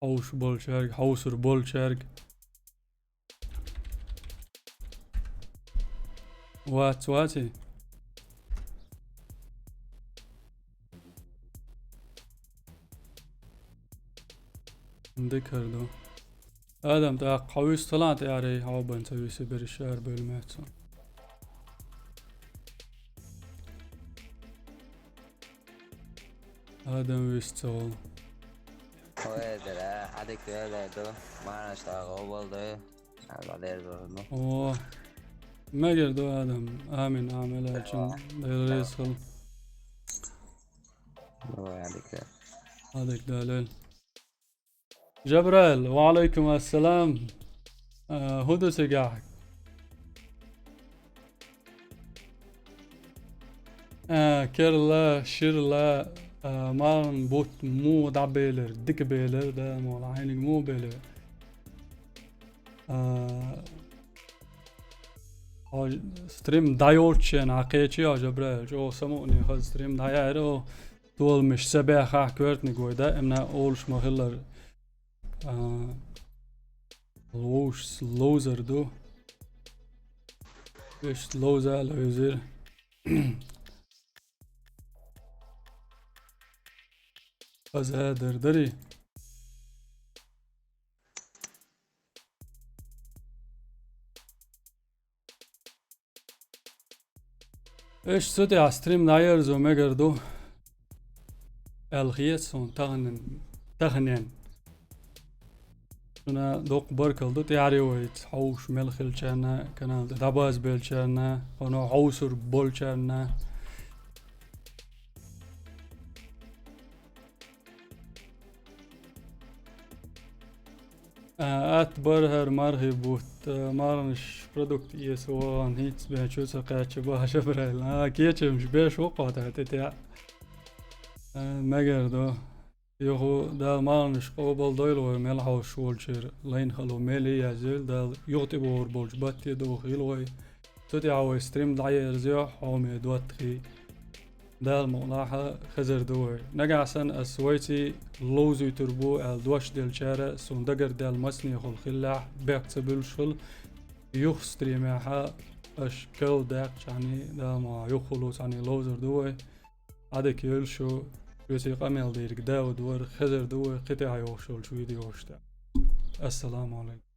Хьовсур болчаьрга, хьовсур болчаьрга. Вац, ваций? Дика хир ду. Адам, тӀаккха хьо вуьйцу талант аьрий, хьо бан ца вуьйцу берриш ара бевлла моьтту суна. Адам вуьйцу ца волу. Ой, дара, Адик ведай ду, мараш та гӀо болу ду, Ада дер ду, ну. О, мегар ду, Адам. Амин, амин, аьлча, Дела реза хуьлда. Ой, Адик. Адик далел. Жабраил, ва алайкум ассалам. А, хӀун ду цигахь? А, керла, ширла, а, марханан бутт муха дӀабелира, дика белира, да, муха хьайниг муха белира? А, хьо стрим дӀайолчу шена кхечи, а, Жабраил, чӀогӀа самукъане хаза стрим дӀаяьхьира, о, толамаш ца баьхахь, коьртаниг вай даимна олуш ма-хиллара, а, ловзуш, ловзар ду. Иштта ловза а ловзийра. Хаза а дар дарий? Иштта цу тӀехь стрим дӀаерзо мегар ду аьлла хета суна таханен, таханен. Шуна доккха баркалла ду тӀаьхьаре вайца хьовсуш мел хиллачарна, канал тӀе дӀабазбеллачарна, хӀунда хьовсур болчарна. А, атта бара хӀара мархи бутт, а, марханаш продукт эца вахана хӀинцца бен чу ца кхаьчча баха Жабраил. А, кечамаш беш ву кхо тӀе тӀе. А, мегар ду. Юха Дала марханаш къобал дойла вай мел хьовсуш волчеран, лайна хало мел а язйойла, Дала юха тӀебогӀур болчу батте дохийла вай. Цу тӀехь вай стрим дӀаерзайо хьоме доттагӀий. Дала мукъалахь хезар ду вай. Нагахь санна ас вайций ловзуьйтур бу аьлла дош деллачара, суна дагардаьлла мацанехула хиллехь, бехк ца буьллуш хуьлу. Юха стримехь аша карладаьккхичхьана, Дала мукъалахь юххе лоцу цхьаьна ловзар ду вай. Ӏадика йойла шу, шуьца къамел дийриг Дауд вара, хезар ду вай кхин тӀехь йогӀуш йолчу видеошна тӀе. Ассаламу Ӏалайкум.